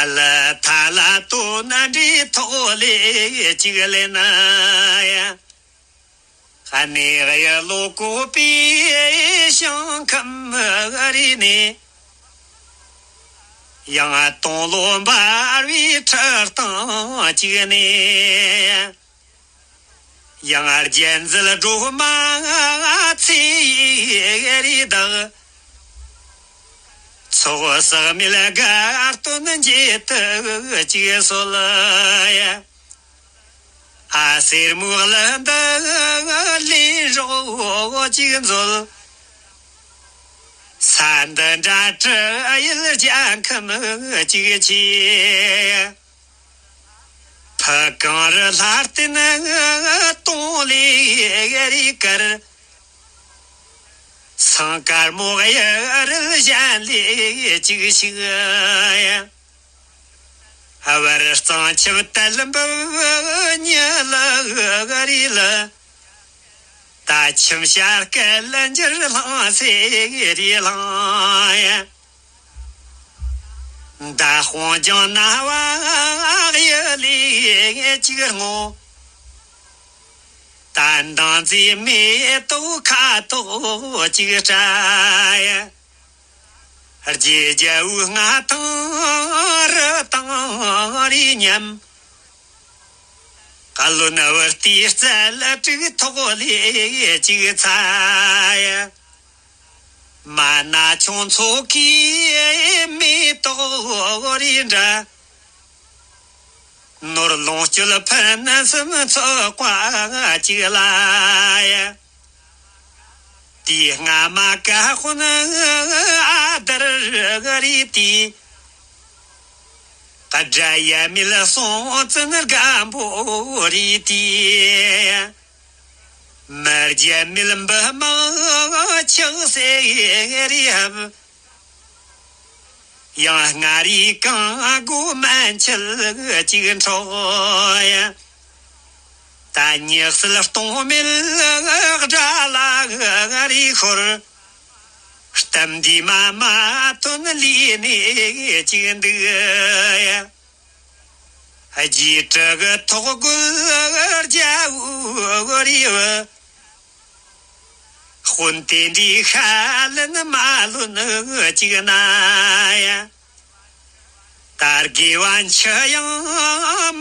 ཨ་ལ་ཐ་ལ་ཏོ་ན་འདྲི་ཐོག་ལེ་གཅིག་ལེན་ཡ། ཨ་ནེ་གཡུ་ལོ་བཀོད་པའི་ཞིང་ཁམས་རེ་ནས། ཡང་སྟོང་ལོ་འབར་བའི་ཁྲི་སྟེང་གཅིག་ནས། ཡང་རྒྱལ་མཛད་སྒྲོལ་མ་ཚེ་ཡི་རེ་དག་ཚོགས་བསགས་མེད་དགའ་སྟོན་འབྱེད་དུ་ཅིག་གསོལ་ཡ། ཨ་གསེར་མོ་གླུ་འདི་ལེན་རོགས་ཅིག་མཛོད། ས་འདི་འདྲ་དྲི་ཡུལ་རྒྱལ་ཁམས་ཅིག་ཆེ། ཕུ་གང་རུ་ལྷ་རྟེན་སྟོང་ལས་རེ་དཀར། སང་དཀར་མོ་གཡུ་རལ་གཞན་ལས་ཅིག་ཞིག་ཡ། བར་གཙང་ཆབ་དལ་འབབ་ཉི་ལ་རི་ལ། ད་ཁྱིམ་ཤར་སྐད་ལ་འགྱུར་ལྷང་སེ་རི་ལྷང་ཡ། ད་དཔུང་ལྗང་ན་བ་གཡུ་ལས་ཅིག་སྔོ། ད་མདང་རྩེ་མེ་ཏོག་ཁ་དོག་ཅིག་བཀྲ་ཡ། རྗེ་རྒྱལ་བོའི་མངའ་ཐང་རི་དང་རི་མཉམ། བཀའ་བློན་བུ་དེའི་རྩལ་དྲུག་ཐོག་ལས་ཅིག་ཚ་ཡ། མ་ན་ཁྱུང་མཚོ་ཁའི་མེ་ཏོག་རི་འདྲ། ནོར་ལོངས་སྤྱོད་ཕུན་སུམ་ཚོགས་པ་ཅིག་ལ་ཡ། དེའི་རྔ་མ་ཀ་ཧོན་ཨ་དར་རི་དེའི། དགྲ་ཡ་མེད་སྲོང་བཙན་སྒམ་པོ་རི་དེའི། མི་རྒྱལ་མེད་འབུམ་མང་ཆགས་སེ་རི་ཧབ། ཡང་མངའ་རིས་གང་སྒོ་མན་ཆད་ཅིག་འཕྲོག་ཡ། ད་ཉི་ཟེར་སྟོང་མེད་དགྲ་ལ་རི་ཤོར། གཏམ་འདི་མ་མ་ཐོན་ལས་ནས་ཅིག་འདུག་ཡ། རྗེས་དྲུག་གི་ཐོག་རྒོལ་རྒྱལ་བོ་རི་བུ། དཔོན་དེ་འདྲའི་ཤ་ལན་མ་ལོན་ཅིག་ན་ཡ། ད་དགེ་བ་འཆི་ཡང་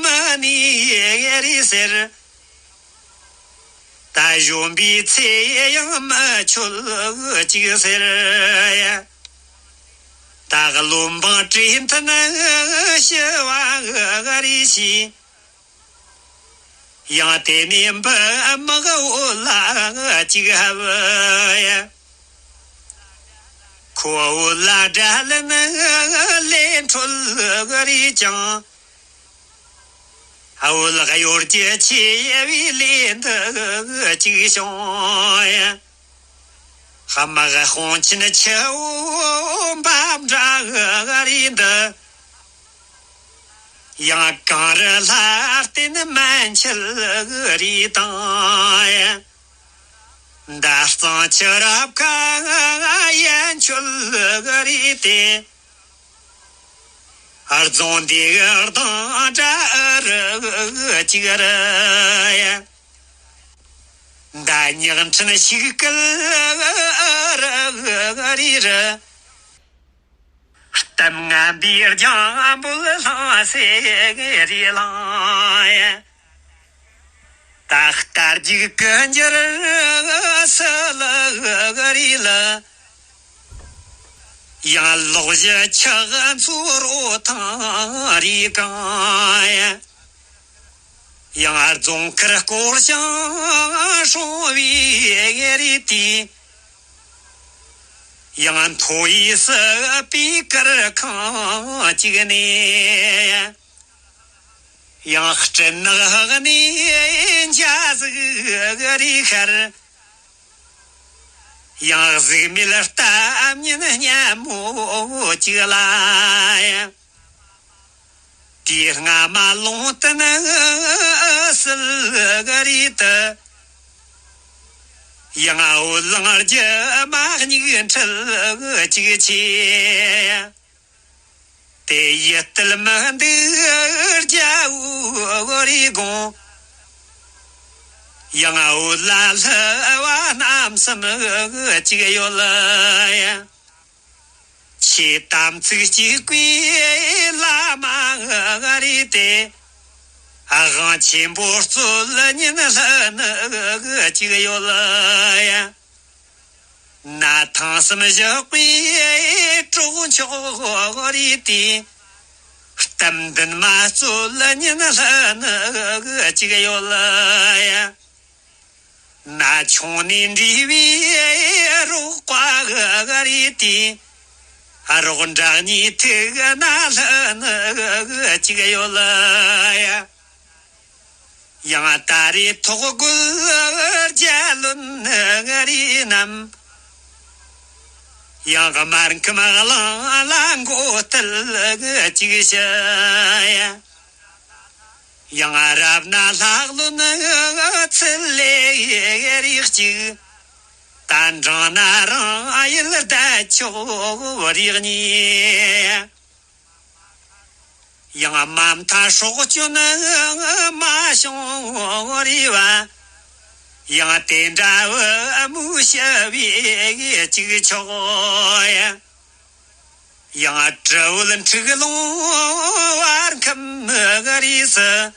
མི་ནུས་རེད་ཟེར། ད་གཞོན་པའི་ཚེ་ཡང་མི་ཆོད་ཅིག་ཟེར་ཡ། ད་བློན་འབངས་གྲོས་མཐུན་ཞི་བ་རེ་བྱས། ཡང་དེ་ནས་འབུམ་དམག་བོད་ལ་ཅིག་ཧབ་ཡ། ཁོ་བོད་ལ་དགྲ་ལན་ལས་འཕྲོ་རེ་བཅངས། བོད་གཡོ་སྒྱུ་ཆེ་བའི་ལས་འདི་ཅིག་བྱུང་ཡ། དམག་དཔུང་ཆེན་ཆུ་བོ་འབབ་འདྲ་རེད་འདི། ཡང་གངས་རི་ལྷ་རྟེན་མན་ཆད་རེད་དང་། མདའ་གཙང་ཆུ་རབ་ཁ་ཡན་ཆོད་རེད་དེ། རྫོང་འདི་གདང་འདྲ་རུ་ཅིག་རེད། མདའ་ཉག་ཕྲན་ཞིག་སྐད་རེ་རེ། གཏམ་ངན་པའི་རྒྱང་འབོད་ལྷང་སེ་རེ་ལྷང་ཡ། ད་རྟ་རྒྱུག་གི་འགྱུར་སི་ལི་རེ་ལི། ཡང་ལོག་བཞི་ཆགས་མཚོ་རོ་ཐང་རེ་གང་ཡ། ཡང་རྫོང་མཁར་སྐོར་ཞིང་སྲུང་བའི་རེ་དེ། ཡང་མཐོ་ཡི་སྲིད་པའི་གུར་ཁང་གཅིག་ནས། ཡང་སྤྲིན་ནག་ནས་འཇའ་ཟིག་རེ་ཤར། ཡང་གཟུགས་མེད་གཏམ་ཉན་སྙན་མོ་གཅིག་ལ། དེའི་རྔ་མ་ལུང་བསྟན་སིལ་ག་རི་དུ། ཡང་འོད་ལངས་རྒྱུ་མ་སྙིགས་འཕྲུལ་གཅིག་ཆེ། དེ་ཡི་སྟེང་མི་འདུག་རྒྱལ་བོ་རི་དགོན། ཡང་འོད་ལ་ལྷུ་བ་རྣམ་གསུམ་གཅིག་ཡོད་ལ། ཆོས་དམ་ཚིག་གཅིག་པའི་བླ་མ་རེད་དེ། དབང་ཆེན་པོ་རྩོད་ཉན་ལྷུ་ནུབ་གཅིག་ཡོད་ལ། ན་ཐང་གསུམ་བཞག་པའི་གྲོགས་མཆོག་རེད་དེ། གཏམ་འདུན་མ་རྩོད་ཉིན་ལྷ་ནི་གཅིག་ཡོད་ལ་ཡ། ན་ཆུང་ནས་འདྲིས་པའི་རོགས་པ་རེད་དེ། རོགས་འདྲ་གཉིས་ཐུག་ན་ལྷ་ནི་གཅིག་ཡོད་ལ་ཡ། ཡང་ད་རེས་ཐོག་རྒོལ་རྒྱལ་བློན་རེད་ནམ། ཡང་དམར་ཁམས་གླིང་ལ་མགོ་གཏད་ཅིག་བྱ་ཡ། ཡང་རབ་ན་ལྷ་བློན་ཚུལ་ལས་རིགས་གཅིག། ད་འབྲང་ན་རང་ཡུལ་བདག་ཆོག་རིགས་གཉིས། ཡང་མ་མཐའ་སྲོག་སྐྱོན་མ་བྱུང་རེ་བ། ཡང་དེ་འདྲ་བུ་མོ་ཞི་བའི་གཅིག་ཆོག་ཡ། ཡང་གྲི་བོ་འཁྲུག་ལོང་བར་ཁམས་རིས་སུ།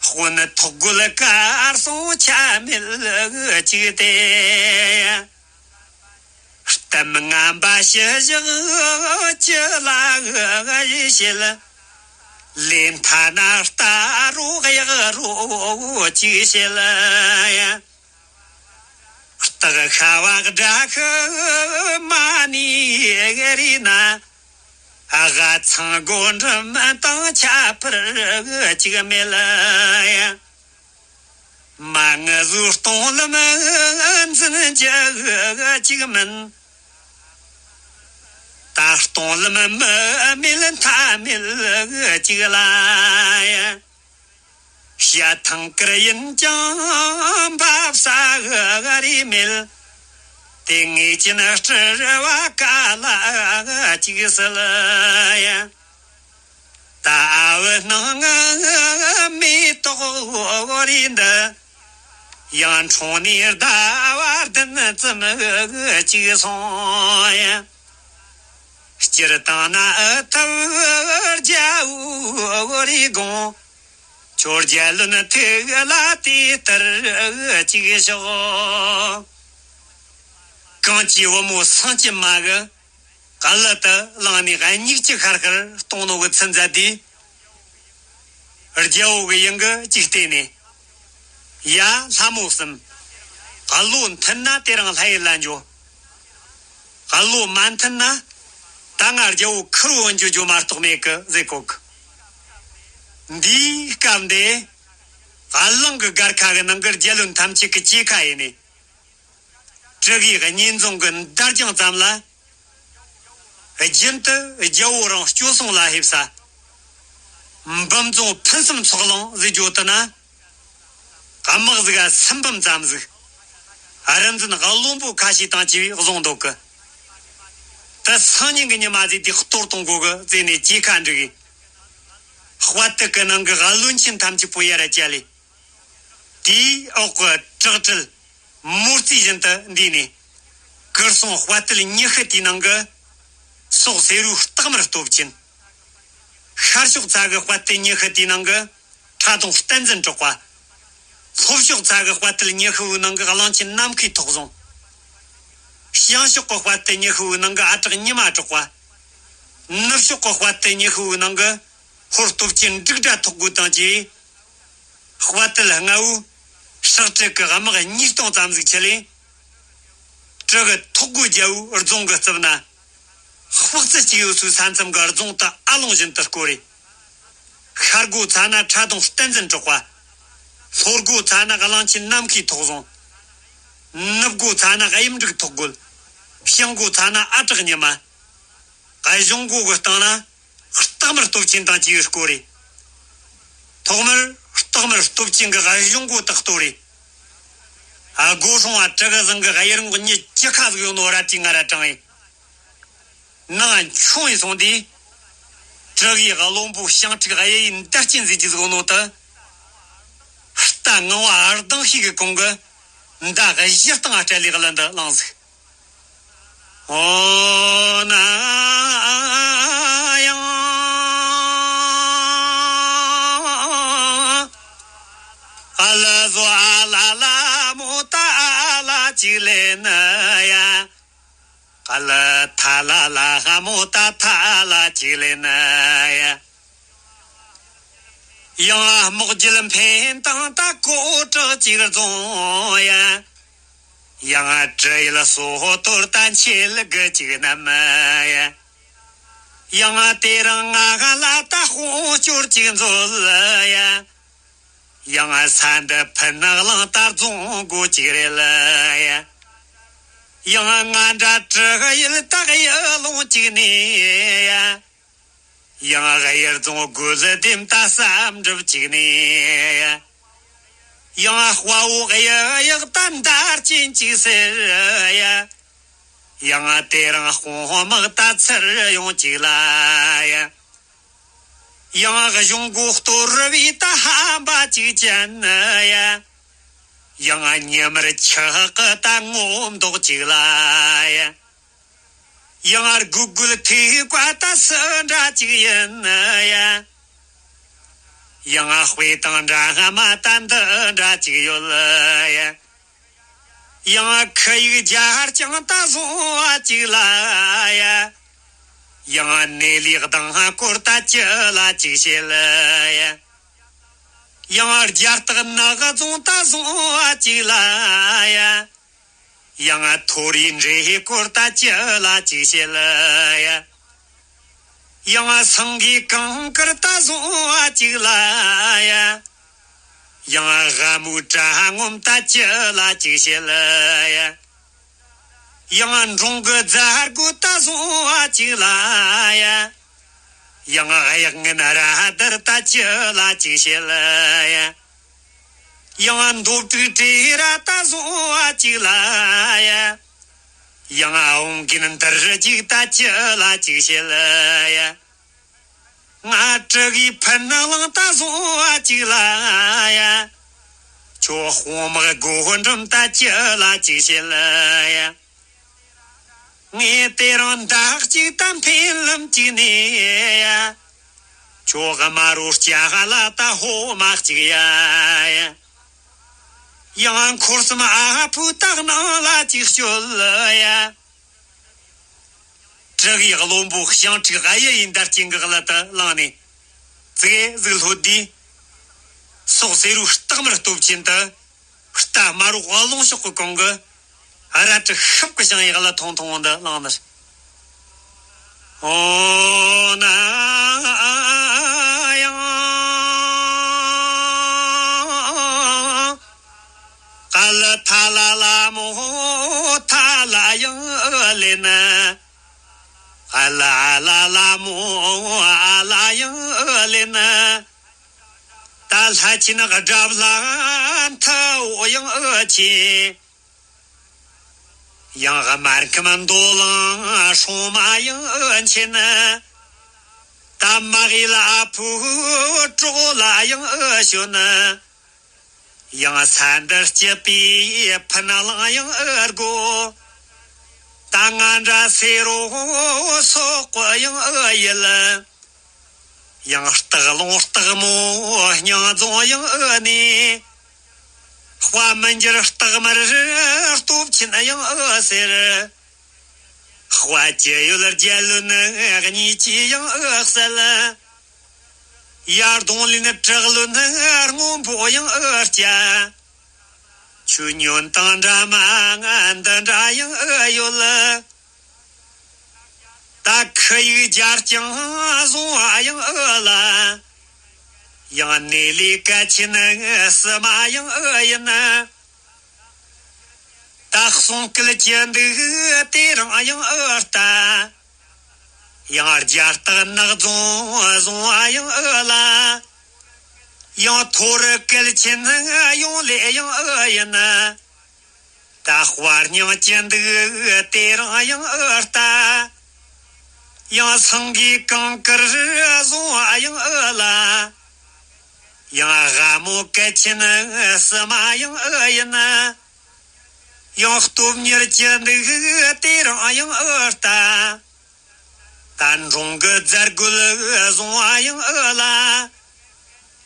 དཔོན་ཐོག་རྒོལ་གར་སོང་ཆ་མེད་གཅིག་སྟེ། གཏམ་ངན་པ་ཞི་བཞག་ཅི་ལ་བཤད། ལས་མཐའ་ན་རྟ་རོ་གཡག་རོ་ཅིག་བཤད་ཡ། སྟག་ཤ་བ་དགྲ་ཤ་མ་ནི་རི་ན། སྒ་ཚང་སྒོ་འགྲམ་དང་ཁྱད་པར་ཅིག་མེད་ལ་ཡ། མ་ངུ་ཟོས་སྟོང་ལམ་འཛིན་རྒྱུ་ཅིག་མིན། ད་སྟོང་ལམ་མི་མེད་མཐའ་མེད་ཅིག་ལ་ཡ། བྱ་ཐང་དཀར་ཡིན་ཀྱང་འབབ་ས་རི་མེད། དེ་ངེས་ཅན་སྤྲུལ་བ་ག་ལ་ཅིག་སྲིད་ཡ། ད་ཨ་བུ་སྣང་ངུ་མེ་ཏོག་རི་འདི། ཡང་འཁྲུངས་ནས་ཟླ་བ་བདུན་ཙམ་ཅིག་སོང་ཡ། སྤྱིར་བཏང་ན་ཨ་ཐབས་རྒྱལ་བོ་རེ་དགོངས། ཁྱོད་རྒྱལ་བློན་ཐུགས་ལ་དེ་ལྟར་ཅིག་ཞོག། གངས་ཀྱི་བུ་མོ་སེང་ལྕམ་མ་གི་གླུ་དེ་བླངས་ནས་མིག་ཆུ་ཤར་ཤར་གཏོང་ནོ་གི་ཚུལ་མཛད་དེ། རྒྱལ་བོ་གི་ཡིན་གི་ཅིག་བལྟས་ནས། ཡ་ལྷ་མོ་གསུམ། གླུ་མཐུན་ན་དེ་རིང་ལྷ་ཡུལ་ལ་འགྱོ། གླུ་མ་མཐུན་ན་ད་ང་རྒྱལ་བོ་ཁུར་བོ་འགྱོ་རྒྱུ་མ་གཏོགས་མེད་གི་ཟེར་གོ་གི། འདིའི་སྐབས་འདི་གླིང་གི་སྒར་ཁ་གི་ནང་གི་རྒྱལ་བློན་ཐམས་ཅད་ཀྱི་སྐྱེས་ཁ་ཡིན་ནས། དྲུ་གུའི་གཉེན་རྫོང་གི་འདར་ལྗང་ཙམ་ལ། རྒྱུན་དུ་རྒྱལ་བོ་རང་སྐྱོད་སྲུང་ལ་ཕེབས་ས། འབུམ་རྫོང་ཕུན་སུམ་ཚོགས་གླིང་ཟེར་རྒྱུ་དེ་ན། དམག་ཟིག་ག་སུམ་འབུམ་ཙམ་ཟིག། རིམ་འཛིན་བློན་པོ་ཁ་ཤས་དང་བཅས་པས་བཟུང་འདུག་གི། དེ་སང་ཉིན་གི་ཉི་མ་ཟིག་དེ་གཏོར་གཏོང་དགོས་གི་ཟེར་ནས་སྐྱེས་ཁ་འགྲིག་གི། དཔའ་དུད་གི་ནང་གི་བློན་ཆེན་ཐམས་ཅད་པོ་ཡར་བཅར་ལས། དེའི་འོག་གི་དྲག་གྲུལ་མོ་རྩིས་བཞིན་དུ་འདུས་ནས། གུར་སོང་དཔའ་དུད་ཉི་ཤུ་དེའི་ནང་གི་སོག་སེ་རུའི་སྟག་དམར་སྟོབས་ཅན། ཤར་ཕྱོགས་ཚ་གི་དཔའ་དུད་ཉི་ཤུ་དེའི་ནང་གི་ཁྲ་གདོང་བསྟན་འཛིན་གྲགས་པ། ལྷོ་ཕྱོགས་ཚ་གི་དཔའ་དུད་ཉི་ཤུ་བོའི་ནང་གི་གླང་ཆེན་ནམ་མཁའི་ཐོག་བཟུང་། བྱང་ཕྱོགས་གི་དཔའ་དུད་ཉི་ཤུ་བོའི་ནང་གི་ཨ་གྲགས་ཉི་མ་གྲགས་པ། ནུབ་ཕྱོགས་ཀྱི་དཔའ་རྟུལ་ཉི་ཤུ་བོའི་ནང་གི་ཧོར་སྟོབས་ཆེན་འབྲུག་སྒྲ་ཐོག་རྒོད་དང་བཅས། དཔའ་རྟུལ་ལྔ་བོས་སྲག་བྲག་གི་དམག་ཉིས་སྟོང་ཙམ་ཟིག་ཁྲིད་ལས། བྲག་གི་ཐོག་རྒོད་རྒྱལ་བོའི་རྫོང་གི་རྩིབས་ན། དཔག་ཚད་གཅིག་ཡོད་སའི་ས་མཚམས་ཀྱི་རྫོང་དེ་ཨ་ལོང་བཞིན་དུ་བསྐོར་རེ། ཤར་སྒོ་ཚ་ན་ཁྲ་གདོང་བསྟན་འཛིན་གྲགས་པ། ལྷོ་སྒོ་ཚ་ན་གླང་ཆེན་ནམ་མཁའི་ཐོག་བཟུང་། ནུབ་སྒོ་ཚ་ན་གཡུ་འབྲུག་ཐོག་རྒོད། བྱང་སྒོ་ཚ་ན་ཨ་གྲགས་ཉི་མ། གཞུང་སྒོ་གི་སྟེང་ན་སྟག་དམར་སྟོབས་ཆེན་དང་བཅས་བསྐོར་རེ། ཐོག་མར་སྟག་དམར་སྟོབས་ཆེན་གྱི་གཞུང་སྒོ་དེ་གཏོར་རེ། སྒོ་སྲུང་བ་དྲུ་གུ་ཟིང་གི་གཡུ་རོང་གི་མྱི་བཅུ་ཁ་ཟིག་ཡོད་ནོ་ར་དེའི་ང་ར་དྲངས་ཡིན། ནང་མཆོང་ཡིན་སོང་དུས། དྲུ་གུའི་བློན་པོ་ཞང་ཕྲུག་གཡུ་ཡི་འདར་ཆེན་ཟིག་གི་ཟིག་ནོ་དེ། རྟ་ངང་བ་ཨར་དང་ཤིག་གི་གོང་གི་མདའ་གཞི་སྟེང་སྤྲད་ལེ་གླུ་འདི་བླངས་ཟིག། ཨོ་ན་ཡང་། ཨ་ལ་ཟོ་ཨ་ལ་ལ་མོ་ཏ་ཨ་ལ་ཅིག་ལེ་ན་ཡ། ག་ལ་ཐ་ལ་ལ་ཧ་མོ་ད་ཐ་ལ་ཅིག་ལེན་ཡ། ཡང་རྨོག་རྒྱུད་འཕེན་དང་ད་གོ་དྲག་ཅིག་རྫོང་ཡ། ཡང་དྲི་ཡུལ་སོ་དོར་ད་འཆད་གི་ཅིག་རྣམས་ཡ། ཡང་དེ་རིང་ང་ལ་ད་དཔུང་སྐྱོར་ཅིག་མཛོད་ཡ། ཡང་ས་འདི་ཕུ་ནག་གླིང་ད་རྫོང་སྒོ་ཅིག་རེད་ལ་ཡ། ཡང་ང་འདྲ་དྲག་ཡུལ་ད་གཡུ་ལུང་ཅིག་ནས་ཡ། ཡང་གཡུ་རྫོང་དགོན་ལྡེམ་ད་བསམ་གྲུབ་ཅིག་ནས་ཡ། ཡང་དཔའ་བོ་གཡུ་ཡག་ད་འདར་ཅན་ཅིག་ཟེར་ཡ། ཡང་དེ་རིང་དཔུང་དམག་ད་ཚུར་ཡོང་ཅིག་ལ་ཡ། ཡང་གཞུང་སྒོ་གཏོར་བའི་ད་ཧམ་པ་ཅིག་ཅན་ཡ། ཡང་ཉི་མར་ཆག་གི་ད་ངོ་མདོག་ཅིག་ལ་ཡ། ཡང་རྒུད་རྒུད་ཐིག་པ་ད་སུ་འདྲ་ཅིག་ཡིན་ཡ། ཡང་དཔེ་དང་འདྲ་མ་ད་འདི་འདྲ་ཅིག་ཡོད་ཡ། ཡང་ཁི་ཡིག་སྦྱར་ཀྱང་ད་བཟུང་བ་ཅིག་ལ་ཡ། ཡང་གནས་ལུགས་གདངས་སྐོར་ད་ཅི་ལ་ཅིག་བཤད་ལ་ཡ། ཡང་རྒྱ་སྟག་ནག་རྫོང་ད་བཟུང་བ་ཅིག་ལ་ཡ། ཡང་ཐོ་རིས་འདྲེ་སྐོར་ད་ཅི་ལ་ཅིག་བཤད་ལ་ཡ། ཡང་སེང་གེ་གངས་དཀར་ད་བཟུང་བ་ཅིག་ལ་ཡ། ཡང་ལྷ་མོའི་གྲྭ་སྔོན་ད་ཅི་ལ་ཅིག་བཤད་ལ་ཡ། ཡང་འབྲོང་གི་རྫ་རྒོད་ད་བཟུང་བ་ཅིག་ལ་ཡ། ཡང་གཡག་ངན་ར་དར་ད་ཅི་ལ་ཅིག་བཤད་ལ་ཡ། ཡང་མདོ་དྲུག་བྲེ་ར་ད་བཟུང་བ་ཅིག་ལ་ཡ། ཡང་འོང་གིན་འདིར་རྒྱུག་ད་ཅི་ལ་ཅིག་བཤད་ལ་ཡ། ང་དྲུ་གིས་ཕུ་ནག་གླིང་ད་བཟུང་བ་ཅིག་ལ་ཡ། ཁྱོད་དཔུང་དམག་སྒོ་འགྲམ་ད་ཅི་ལ་ཅིག་བཤད་ལ་ཡ། ངས་དེ་རིང་མདའ་གཅིག་ད་འཕེན་ལམ་གཅིག་ནས་ཡ། ཁྱོད་དམར་རོ་སྐྱ་ལ་ད་ཧོ་མ་གཅིག་ཡ། ཡང་འཁོར་གསུམ་ཨ་ཕོའི་ད་སྣང་ལ་གཅིག་སྤྱོད་ཡ། དྲུ་གིས་བློན་པོ་ཞང་ཕྲུག་གཡུ་ཡི་འདར་གྱི་འགག་ལ་ད་ལངས་ནས། ཙིག་གེ་ཟིག་ལྷོད་དུས། སོག་སེ་རུའི་སྟག་དམར་སྟོབས་ཆེན་ད། རྟ་དམར་རོག་རླུང་གཤོག་གི་གོང་གི་རལ་གྲི་ཤུབས་ཀྱི་ཞིང་ཡག་ལ་ཐུང་ཐུང་འདི་བླངས་ནས། ཨོ་ན་ཡང་། ག་ལ་ཐ་ལ་ལ་མོ་ཐ་ལ་ཡང་ལེན། ཨ་ལ་ཨ་ལ་ལ་མོ་ཨ་ལ་ཡང་ལེན། ད་ལྷ་ཆེན་དགྲ་ལྷ་མཐའ་འོག་ཡང་ཨ་ཆེ། ཡང་དམར་ཁམས་མདོ་ལང་སྲུང་མ་ཡང་ཨ་ཆེན། ད་མ་གི་ལ་ཨ་ཕུ་གྲོགས་ལ་ཡང་ཨ་ཞོན། ཡང་ས་འདིར་སྐྱིད་པའི་ཕུ་ནག་གླིང་ཡང་ཨ་དགོ། ད་ང་འདྲ་སེ་རོ་སོག་པོ་ཡང་ཨ་ཡིལ། ཡང་སྟག་ལུང་སྟག་མོ་སྙིང་རྫོང་ཡང་ཨ་ནི། དཔའ་མི་འགྱུར་སྟག་དམར་སྟོབས་ཆེན་ཡང་ཨ་ཟེར། དཔའ་སྤྱི་ཡུལ་རྒྱལ་བློན་གཉིས་ཀྱི་ཡང་ཨ་གསལ། ཡར་གདོང་ལེན་དྲག་བློན་སྔོན་པོ་ཡང་ཨ་སྐྱ། ཆུ་ཉོན་དང་འདྲ་མ་ང་འདི་འདྲ་ཡང་ཨ་ཡོད། ད་ཁི་ཡིག་སྦྱར་ཀྱང་བཟུང་བ་ཡང་ཨ་ལ། ཡང་གནས་ལས་གལ་ཆེན་སི་མ་ཡང་ཨ་ཡིན། ད་གསུང་སྐད་ཅི་འདུག་དེ་རང་ཡང་ཨ་ལྟ། ཡང་རྒྱ་སྟག་ནག་རྫོང་བཟུང་བ་ཡང་ཨ་ལ། ཡང་ཐོ་རུ་གལ་ཆེན་ཡོང་ལེ་ཡང་ཨ་ཡིན། ད་དཔའ་སྙིང་ཅི་འདུག་དེ་རང་ཡང་ཨ་ལྟ། ཡང་སེང་གེ་གངས་དཀར་བཟུང་བ་ཡང་ཨ་ལ། ཡང་ལྷ་མོ་གལ་ཆེན་སི་མ་ཡང་ཨ་ཡིན། ཡང་སྟོབས་གཉེར་གྱི་འདུག་དེ་རང་ཡང་ཨ་ལྟ། ད་འབྲོང་གི་རྫ་རྒོད་བཟུང་བ་ཡང་ཨ་ལ།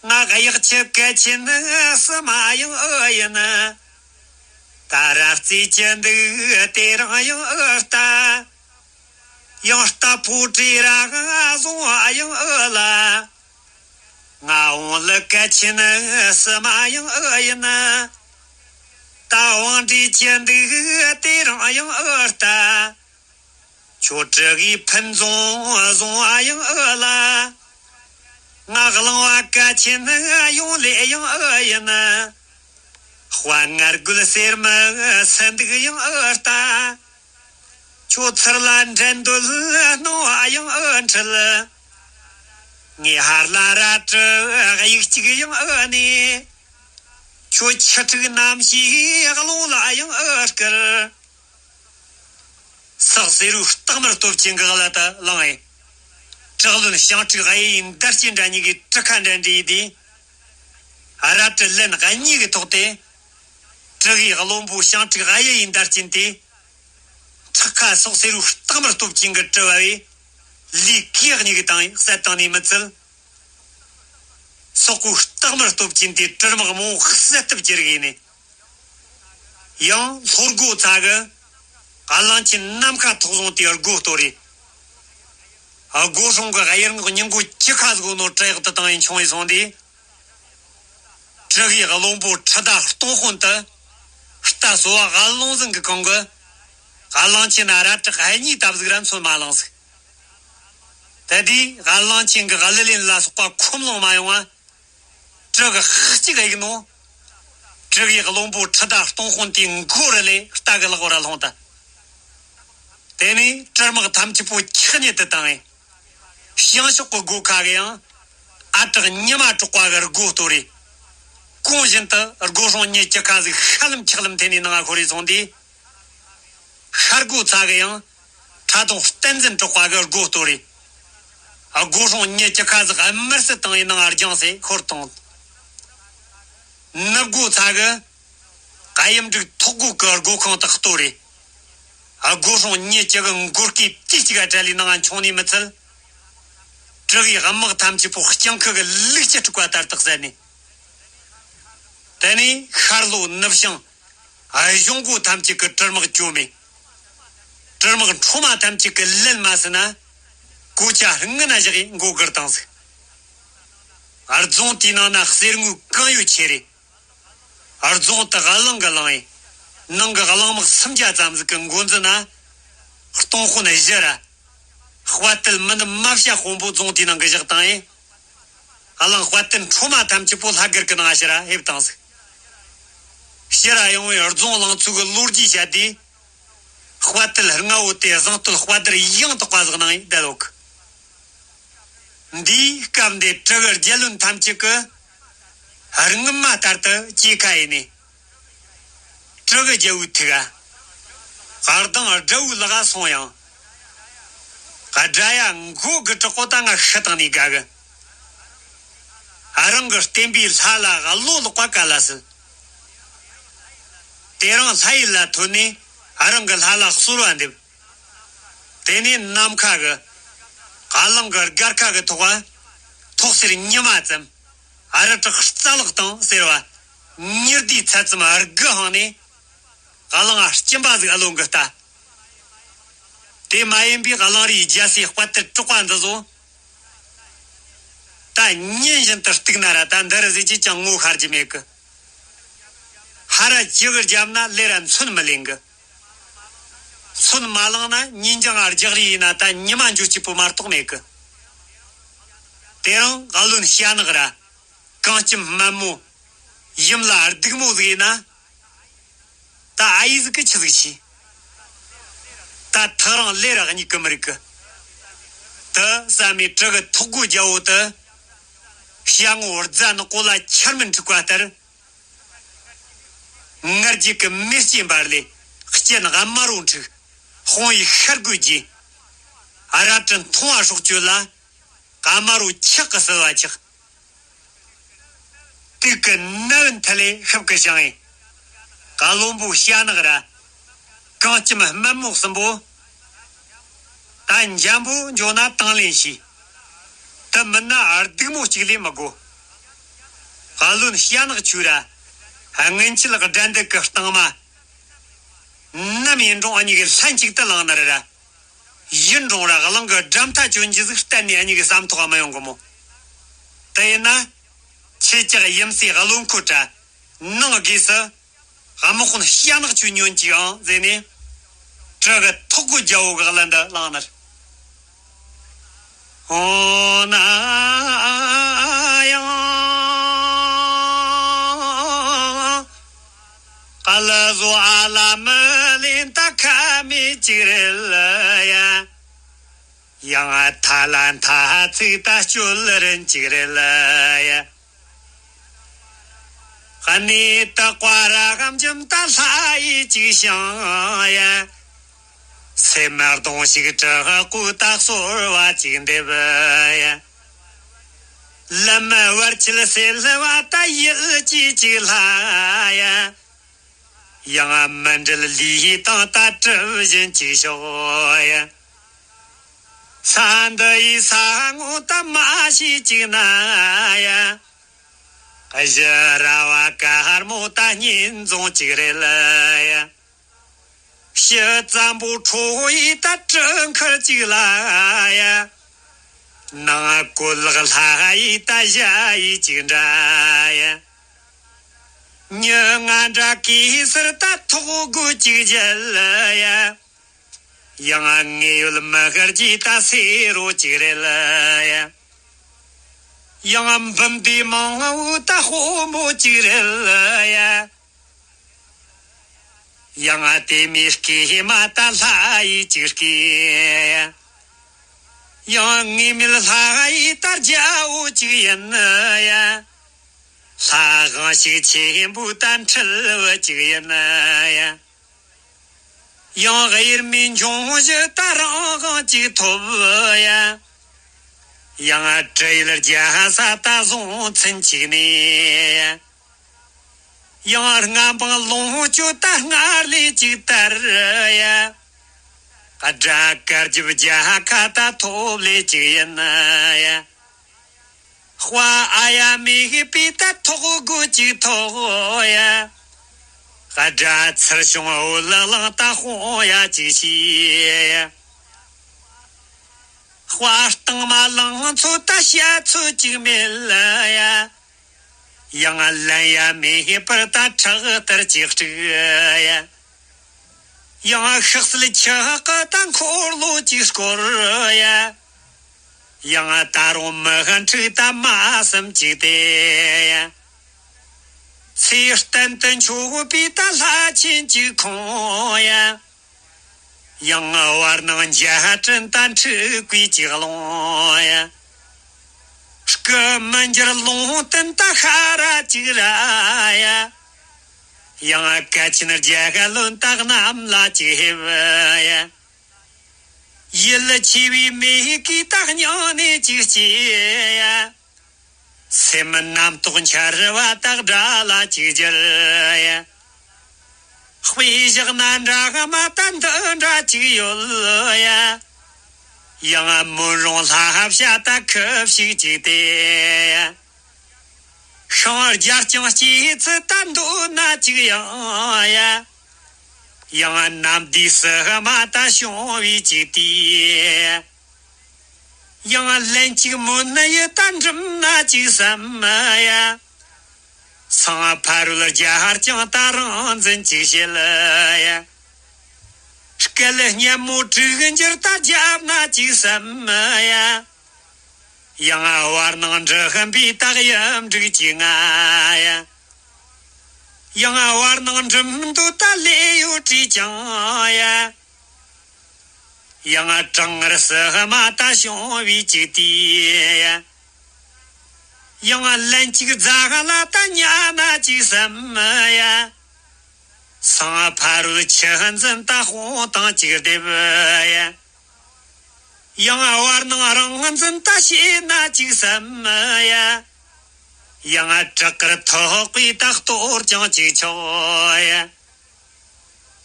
ང་གཡག་ཆུ་གལ་ཆེན་སི་མ་ཡང་ཨ་ཡིན། ད་རབ་ བརྩེ་གྱི་འདུག་དེ་རིང་ཡང་ཨི་ལྟ། ཡང་ལྟ་ཕོ་བྲེ་ར་བཟུང་ཡང་ཨི་ལ། ང་འོང་ལ་གལ་ཆེན་སི་མ་ཡང་ཨི་ཡིན། ད་དབང་བྲེ་གྱི་འདུག་དེ་རིང་ཡང་ཨི་ལྟ། ཁྱོད་དྲི་གི་ཕུན་ཚོང་བཟུང་ཡང་ཨི་ལ། ང་གླང་བ་ཀ་ཆེན་ཡོང་ལེ་ཡང་ཨི་ཡིན། དཔའ་ངར་རྒོད་གསེར་མི་སི་འདུག་ཡང་ཨི་ལྟ། ཁྱོད་ཚུར་ལ་འགྲན་འདོད་སྣང་ཡང་ཨི་འཁྲིལ། ངས་ཧར་ལ་རལ་གྲི་གཡུག་གཅིག་ཡང་ཨི་ནས། ཁྱོད་ཆུ་ཕྲུག་རྣམ་ཤེས་རླུང་ལ་ཡང་ཨི་བསྐུར། སག་སེ་རུའི་སྟག་དམར་སྟོབས་ཅན་གྱི་གླུ་དེ་བླངས་ཡིན། དྲག་བློན་ཞང་ཕྲུག་གཡུ་ཡི་འདར་སྐྱེས་འདྲ་གཉིས་ཀྱིས་གྲུ་ཁ་འདྲ་འདྲེས་ཏེ། རལ་གྲི་ལན་གཉིས་ཀྱི་ཐོག་སྟེ། དྲག་གི་བློན་པོ་ཞང་ཕྲུག་གཡུ་ཡི་འདར་སྐྱེས་ཏེ། ཁྲག་ཁ་སག་སེ་རུའི་སྟག་དམར་སྟོབས་ཅན་གྱིས་གྲི་བ་བས། ལུས་གོས་གཉིས་ཀྱི་སྟེང་བསད་བཏང་ནས་མི་ཚད། སོག་པོའི་སྟག་དམར་སྟོབས་ཅན་དེ་གྲི་དམག་མང་བོ་བསད་ཐབས་ཀྱི་རིགས་ཡིན། ཡང་ལྷོ་སྒོ་ཚ་གི་ཀ་ལང་ཆེན་ནམ་མཁའ་ཐོག་བཟུང་སྟེ་སྒོ་གཏོར་རེ། སྒོ་སྲུང་གི་གཡུ་རྔོག་ཉིན་གོ་བཅུ་ཁ་ཟིག་ནོ་བྲག་ཡག་ཏུ་བཏང་ཡིན་ཆུང་ཡིན་སོང་དུས། དྲག་གི་བློན་པོ་ཁྲི་ཟླ་སྟོང་དཔོན་དུ་རྟ་སོ་བ་ཀླུ་ལུང་ཟིང་གི་གང་གི་ཀ་ལང་ཆེན་ན་རལ་གྲི་གཉིས་བཏབ་ཟིག་ར་མཚོན་མ་ལངས་ཟིག་དེ་དུས་ཀ་ལང་ཆེན་གྱི་གླུ་ལེན་ལ་སོགས་པ་ཁོམ་ལོང་མ་ཡོང་བ། དྲག་གི་ཁག་ཅིག་གཡུག་ནོ། དྲག་གི་བློན་པོ་ཁྲི་ཟླ་སྟོང་དཔོན་དེའི་མགོ་རུ་ལས་རྟ་གི་ལག་པར་ལྷུང་ད། དེ་ནས་དྲག་དམག་ཐམས་ཅད་པོ་ཆག་ཉེས་དུ་བཏང་བས། བྱང་ཕྱོགས་ཀྱི་སྒོ་ཁ་གི་ཡང་ཨ་བྲག་ཉི་མ་གྲགས་པ་གི་སྒོ་གཏོར་རེ། གོང་བཞིན་དུ་སྒོ་སྲུང་མི་བཅུ་ཁ་ཟིག་ཤ་ལམ་ཆག་ལམ་འཐེན་ནས་ནང་ང་འཁོར་རེ་སོང་དུས། ཤར་སྒོ་ཚ་གི་ཡང་ཁྲ་དོང་བསྟན་འཛིན་གྲགས་པ་གི་སྒོ་གཏོར་རེ། སྒོ་སྲུང་མི་བཅུ་ཁ་ཟིག་དམར་སེར་བཏང་ཡིན་ནང་རྒྱང་སེ་འཁོར་བཏང་། ནུབ་སྒོ་ཚ་གི་གཡུ་འབྲུག་ཐོག་སྒོ་གི་སྒོ་ཁང་དག་གཏོར་རེ། སྒོ་སྲུང་མི་བཅུ་གི་མགོ་སྐེ་དུས་གཅིག་ག་བྲལ་ལས་ནང་འཁྱོངས་ནས་མི་ཚད། དྲག་གི་དམག་ཐམས་ཅད་པོ་སྤྱང་ཁུ་གི་ལུག་ཅི་དཀྲུག་པ་ལྟར་དག་བསད་ནས། དེ་ནས་ཤར་ལྷོ་ནུབ་བྱང་། གཞུང་སྒོ་ཐམས་ཅད་ཀྱི་གྲི་དམག་བཅོམ་མེ། གྲི་དམག་འཕྲོག་མ་ཐམས་ཅད་ཀྱི་ལན་མ་ཟིན་ན། གོ་ཆ་སྔུན་ན་བཞག་གིས་མགོ་སྒུར་བཏང་ཟིག་རྫོང་དེའི་ནང་ན་གསེར་དངུལ་གང་ཡོད་ཆེ་རེད། རྫོང་དུ་གླང་གི་གླང་ཡིན། ནང་གི་གླང་དམག་སུམ་བརྒྱ་ཙམ་ཟིག་གི་མགོ་འཛིན་ན། སྟོང་དཔོན་བཞི་ར། དཔའ་རྟུལ་མི་ནི་མ་བྱ་དཔོན་པོ་རྫོང་དེའི་ནང་གི་བཞག་བཏང་ཡིན། གླང་དཔའ་རྟུལ་འཕྲོག་མ་ཐམས་ཅད་པོ་ལྷ་སྒར་གྱི་ནང་ཕྱིར་ཕེབས་བཏང་ཟིག་ཕྱིར་ཡོང་བའི་རྫོང་གླང་ཚོ་གི་ལོ་རྒྱུས་བཤད་དུས། དཔའ་རྟུལ་ལྔ་བོ་དེ་བཟང་བསྟོད་དཔའ་དར་ཡང་དག་པ་ཟིག་གནང་ཡིན་བསྡད་ཡོད་གི་འདིའི་སྐབས་འདི་དྲུ་གུ་རྒྱལ་བློན་ཐམས་ཅད་ཀྱི་རྔུལ་མ་ལྟར་དུ་སྐྱེས་ཁ་ཡིན་ནས། དྲུ་གུ་རྒྱལ་བོའི་ཐུགས་ཨ། དག་དང་དགྲ་བོའི་ལག་ཨ་སོང་ཡང་། དགྲ་ཡ་མགོ་དགུ་དྲག་པོ་ད་ང་ཤི་བཏང་ནས་དགའ་གི་ཨ། རང་གི་བསྟན་པའི་ལྷ་ལ་བློ་ལོག་པ་ག་ལ་སྲིད། དེ་རིང་ལྷ་ཡུལ་ལ་ཐོན་ནས་རང་གི་ལྷ་ལ་གསོལ་བ་འདེབས། དེ་ནས་ནམ་མཁའ་གི་ཀ་ལང་གི་སྒར་ཁ་གི་ཐོག་ཨ། ཐོག་སེར་ཉི་མ་ཙམ། ཨ་རི་བྲག་རྩ་ལག་དང་ཟེར་བ། ཉི་ཟླའི་ཚད་ཙམ་དགུ་འཕངས་ནས། གླང་ཨ་སྐྱིན་པ་ཟིག་ཨ་ལོང་གི་ལྟ། དེ་མ་ཡིན་པའི་གླང་རིའི་རྒྱལ་སྲས་དཔའ་རྟུལ་གྲགས་པ་འདི་ཚོ། ད་ཉིན་བཞིན་དུ་སྡུག་ན་ར་ད་འདི་རུ་ཟེར་གྱི་ཅང་ངོ་ཤར་གྱི་མེད་གི་ཧ་ར་ཅི་གི་རྒྱབ་ན་ལས་ར་མཚོན་མི་ལེན་གི་མཚོན་མ་ལངས་ན་ཉིན་རྒྱང་ང་རྒྱག་རེས་ཡིན་ན་ད་ཉི་མ་འགྱོ་སྐྱིད་པོ་མ་གཏོགས་མེད་གི་དེ་རིང་ཀ་ལོན་ཤ་ནག་ར། གངས་ལྕམ་དམན་མོ། ཡུམ་ལ་སྡུག་མོ་ཟིག་ཡིན་ན། ད་ཨ་ཡེ་ཟིག་གི་ཆི་ཟིག་བྱེད། ད་ཐག་རིང་ལས་ར་གཉིད་གི་མི་རིག་གི་དུ་བསམ་མེ་དྲུ་གུ་ཐོག་སྒོ་རྒྱལ་བོ་དུ། ཤ་ངོ་རྫ་ནག་པོ་ལ་ཆར་མི་འཁྲིག་པ་ལྟར། ངར་རྒྱུད་ཀྱི་མེ་ལྕེ་འབར་ལས་སྤྱན་དམར་རོ་འཁྲིག་དཔུང་བའི་ཤར་སྒོའི་རྗེས། ཨ་ར་ཏྲི་མཐོང་བ་སྲོག་གཅོད་ལ། དམར་རོ་ཆག་གི་བསིལ་བ་ཆགས། དུག་གི་ནད་བུན་ཐི་ལེ་ཤུབས་ཀྱི་བྱང་ངེ། ཀ་ལོན་པོ་ཤ་ནག་ར། གངས་ལྕམ་དམན་མོ་གསུམ་པོ། ད་འཇམ་པོ་འཇོག་ན་དང་ལེན་བྱོས། དུ་མིན་ན་སྡུག་མོ་གཅིག་ལས་མི་དགོ་ཀ་ལོན་ཤ་ནག་ཆོས་ར། སྔོན་ཆད་དགྲ་འདུལ་གྱི་རྟིང་མ། ནམ་ཡིན་རུང་ཨ་ཉི་གི་ལྷན་ཅིག་ཏུ་ལངས་ན་རེད་ར། ཡིན་རུང་ར་གླིང་གི་དགྲ་མཐའ་གྱོན་གྱི་ཟིག་གཏན་ནས་ཨ་ཉི་གི་བསམ་ཐོག་མི་ཡོང་གི་མོ། དེ་ཡིན་ན། ཁྱེད་ཅག་ཡུམ་སྲས་བློན་ཁོ་དྲ། ནང་སྒོས་སུ། དམག་དཔོན་ཤ་ནག་ཆུ་ཉོན་ཅིག་ཨང་ཟེར་ནས། གྲི་གི་ཐོག་གི་རྒྱལ་པོ་གི་གླུ་འདི་བླངས་ནར། འོ་ན་ཡང་། ཀ་ལ་བཟོ་ཨ་ལ་མི་ལེན་ད་ཁ་མི་ཅིག་རེད་ལ་ཡ། ཡང་ཐ་ལ་མཐའ་ཚིག་ད་སྤྱོད་རིན་ཅིག་རེད་ལ་ཡ། གནས་དག་པ་ར་གམ་ཅམ་ད་ལྷ་ཡི་ཅིག་ཤང་ཡ། སེམས་མ་གདོང་ཞིག་དྲག་ཀུ་ད་གསོལ་བ་ཅིག་འདེབས་ཡ། ལམ་བར་ཆད་སེལ་བ་ད་ཡིད་ཀྱི་ཅིག་ལྷ་ཡ། ཡང་མི་འབྲལ་ལུས་དང་ད་གྲུབ་བཞིན་ཅིག་ཤོག་ཡ། ས་འདི་ཡི་ས་ངོ་ད་མ་ཤེས་ཅིག་ན་ཡ། གཞི་ར་བ་དཀར་མོ་ད་གཉེན་རྫོང་ཅིག་རེད་ལ་ཡ། ཕྱི་ཙམ་པོ་ཁྲོ་ཡི་ད་གྲུ་མཁར་ཅིག་ལ་ཡ། ནང་གོ་ལག་ལྷ་ཡི་ད་ཞྭ་ཡི་ཅིག་འདྲ་ཡ། མྱི་ང་འདྲ་གེ་སར་ད་ཐོག་དགུ་ཅིག་བརྒྱལ་ཡ། ཡང་དངོས་ཡོད་མི་དཀར་གྱི་ད་སེ་རོ་ཅིག་རེད་ལ་ཡ། ཡང་འབུམ་སྡེ་མང་བོ་ད་དཔོན་པོ་ཅིག་རེད་ལ་ཡ། ཡང་དེ་མི་སྐྱེས་མ་ད་ལྷ་ཡི་ཅིག་སྐྱེས་ཡ། ཡང་དངོས་མེད་ལྷ་ཡི་ད་རྒྱལ་པོ་ཅིག་ཡིན་ཡ། ལྷ་གང་ཞིག་ཆེན་པོ་ད་འཁྲུལ་བ་ཅིག་ཡིན་ཡ། ཡང་དབྱེར་མེད་འབྱུང་བཞི་ད་རང་དབང་ཅིག་ཐོབ་ཡ། ཡང་དྲི་ཡུལ་རྒྱལ་ས་ད་བཟུང་ཚུན་ཅིག་ནས་ཡ། ཡང་རྔ་འབངས་ལོངས་སྤྱོད་ད་སྔར་ལས་ཅིག་དར་ཡ། དགྲ་དཀར་རྒྱབ་རྒྱལ་ཁ་ད་ཐོབ་ལས་ཅིག་ཡིན་ཡ། དཔའ་ཨ་ཡ་མེ་ཤི་པའི་ད་ཐོག་དགུ་ཅིག་ཐོག་ཡ། དགྲ་ཚུར་བྱུང་འོད་ལ་ལངས་ད་དཔུང་ཡ་ཅིག་ཤི་ཡ། དཔའ་གཏིང་མ་ལང་ཚོ་ད་བཤད་ཚོད་ཅིག་མེད་ལ་ཡ། ཡང་ལན་ཡ་མེ་ཤི་པར་ད་ཁྲག་ལྟར་ཅིག་དཀྲུག་ཡ། ཡང་ཤག་སིལ་ཆག་གི་ད་འཁོར་ལོ་ཅིག་སྐོར་ཡ། ཡང་ད་རུང་མི་ཧན་ཁྲིག་ད་མ་བསམ་ཅིག་དེ་ཡ། ཚེ་བརྟན་དུ་འཆོག་པའི་ད་ལྷ་ཆེན་གྱི་ཁོང་ཡ། ཡང་བར་སྣང་འཇའ་སྤྲིན་ད་འཁྲིག་པའི་ཅིག་ཀློང་ཡ། སྐུ་མི་འགྱུར་ལུང་བསྟན་ད་ཤར་ཅིག་ར་ཡ། ཡང་སྐད་ཆེན་རྒྱལ་བློན་ད་གནམ་ལ་ཅིག་ཕེབས་ཡ། ཡིད་ཆེས་པའི་མི་གིས་ད་སྙིང་ནས་ཅིག་སྐྱེ་ཡ། སེམས་རྣམ་རྟོག་འཆར་བ་དག་སྒྲ་ལ་ཅིག་གྱུར་ཡ། དཔེ་བཞག་ན་འདྲ་མ་ད་འདི་འདྲ་ཅིག་ཡོད་ཡ། ཡང་མོན་རོང་ལྷ་བྱ་ད་ཁུ་བྱུག་ཅིག་དེ་ཡ། ཤིང་རྒྱ་རྐྱང་སྐྱེས་ཚུལ་ད་འདོད་ན་ཅིག་ཡང་ཡ། ཡང་ནམ་དུས་སུ་མ་ད་བྱུང་བའི་ཅིག་དུས་ཡ། ཡང་ལན་གཅིག་མོན་ནི་ཡི་ད་འགྲིམ་ན་ཅིག་བསམ་ཡ། སང་ཕ་རོལ་རྒྱ་རྐྱང་ད་རང་འཛིན་ཅིག་བྱེད་ཡ། སྐད་སྙན་མོ་དྲུག་འགྱུར་ད་རྒྱབ་ན་ཅིག་བསམ་ཡ། ཡང་བར་སྣང་འབྲུ་ཤིན་པའི་ད་གཡུ་འབྲུག་ཅིག་ང་ཡ། ཡང་བར་སྣང་འགྲིམ་འདོད་ད་ལས་ཡོད་དྲིས་ཀྱང་ཡ། ཡང་གྲང་ངར་སུ་མ་ད་བྱུང་བའི་ཅིག་དུས་ཡ། ཡང་ལན་གཅིག་རྫ་ལ་ད་ཉལ་ན་ཅིག་བསམ་ཡ། སང་ཕ་རོལ་ཆུ་འཛིན་ད་དཔུང་དང་ཅིག་སྡེབ་ཡ། ཡང་བར་སྣང་རང་འཛིན་ད་བྱེད་ན་ཅིག་བསམ་ཡ། ཡང་བྲག་དཀར་ཐོག་པའི་ད་གཏོར་ཀྱང་ཅིག་ཆོག་ཡ།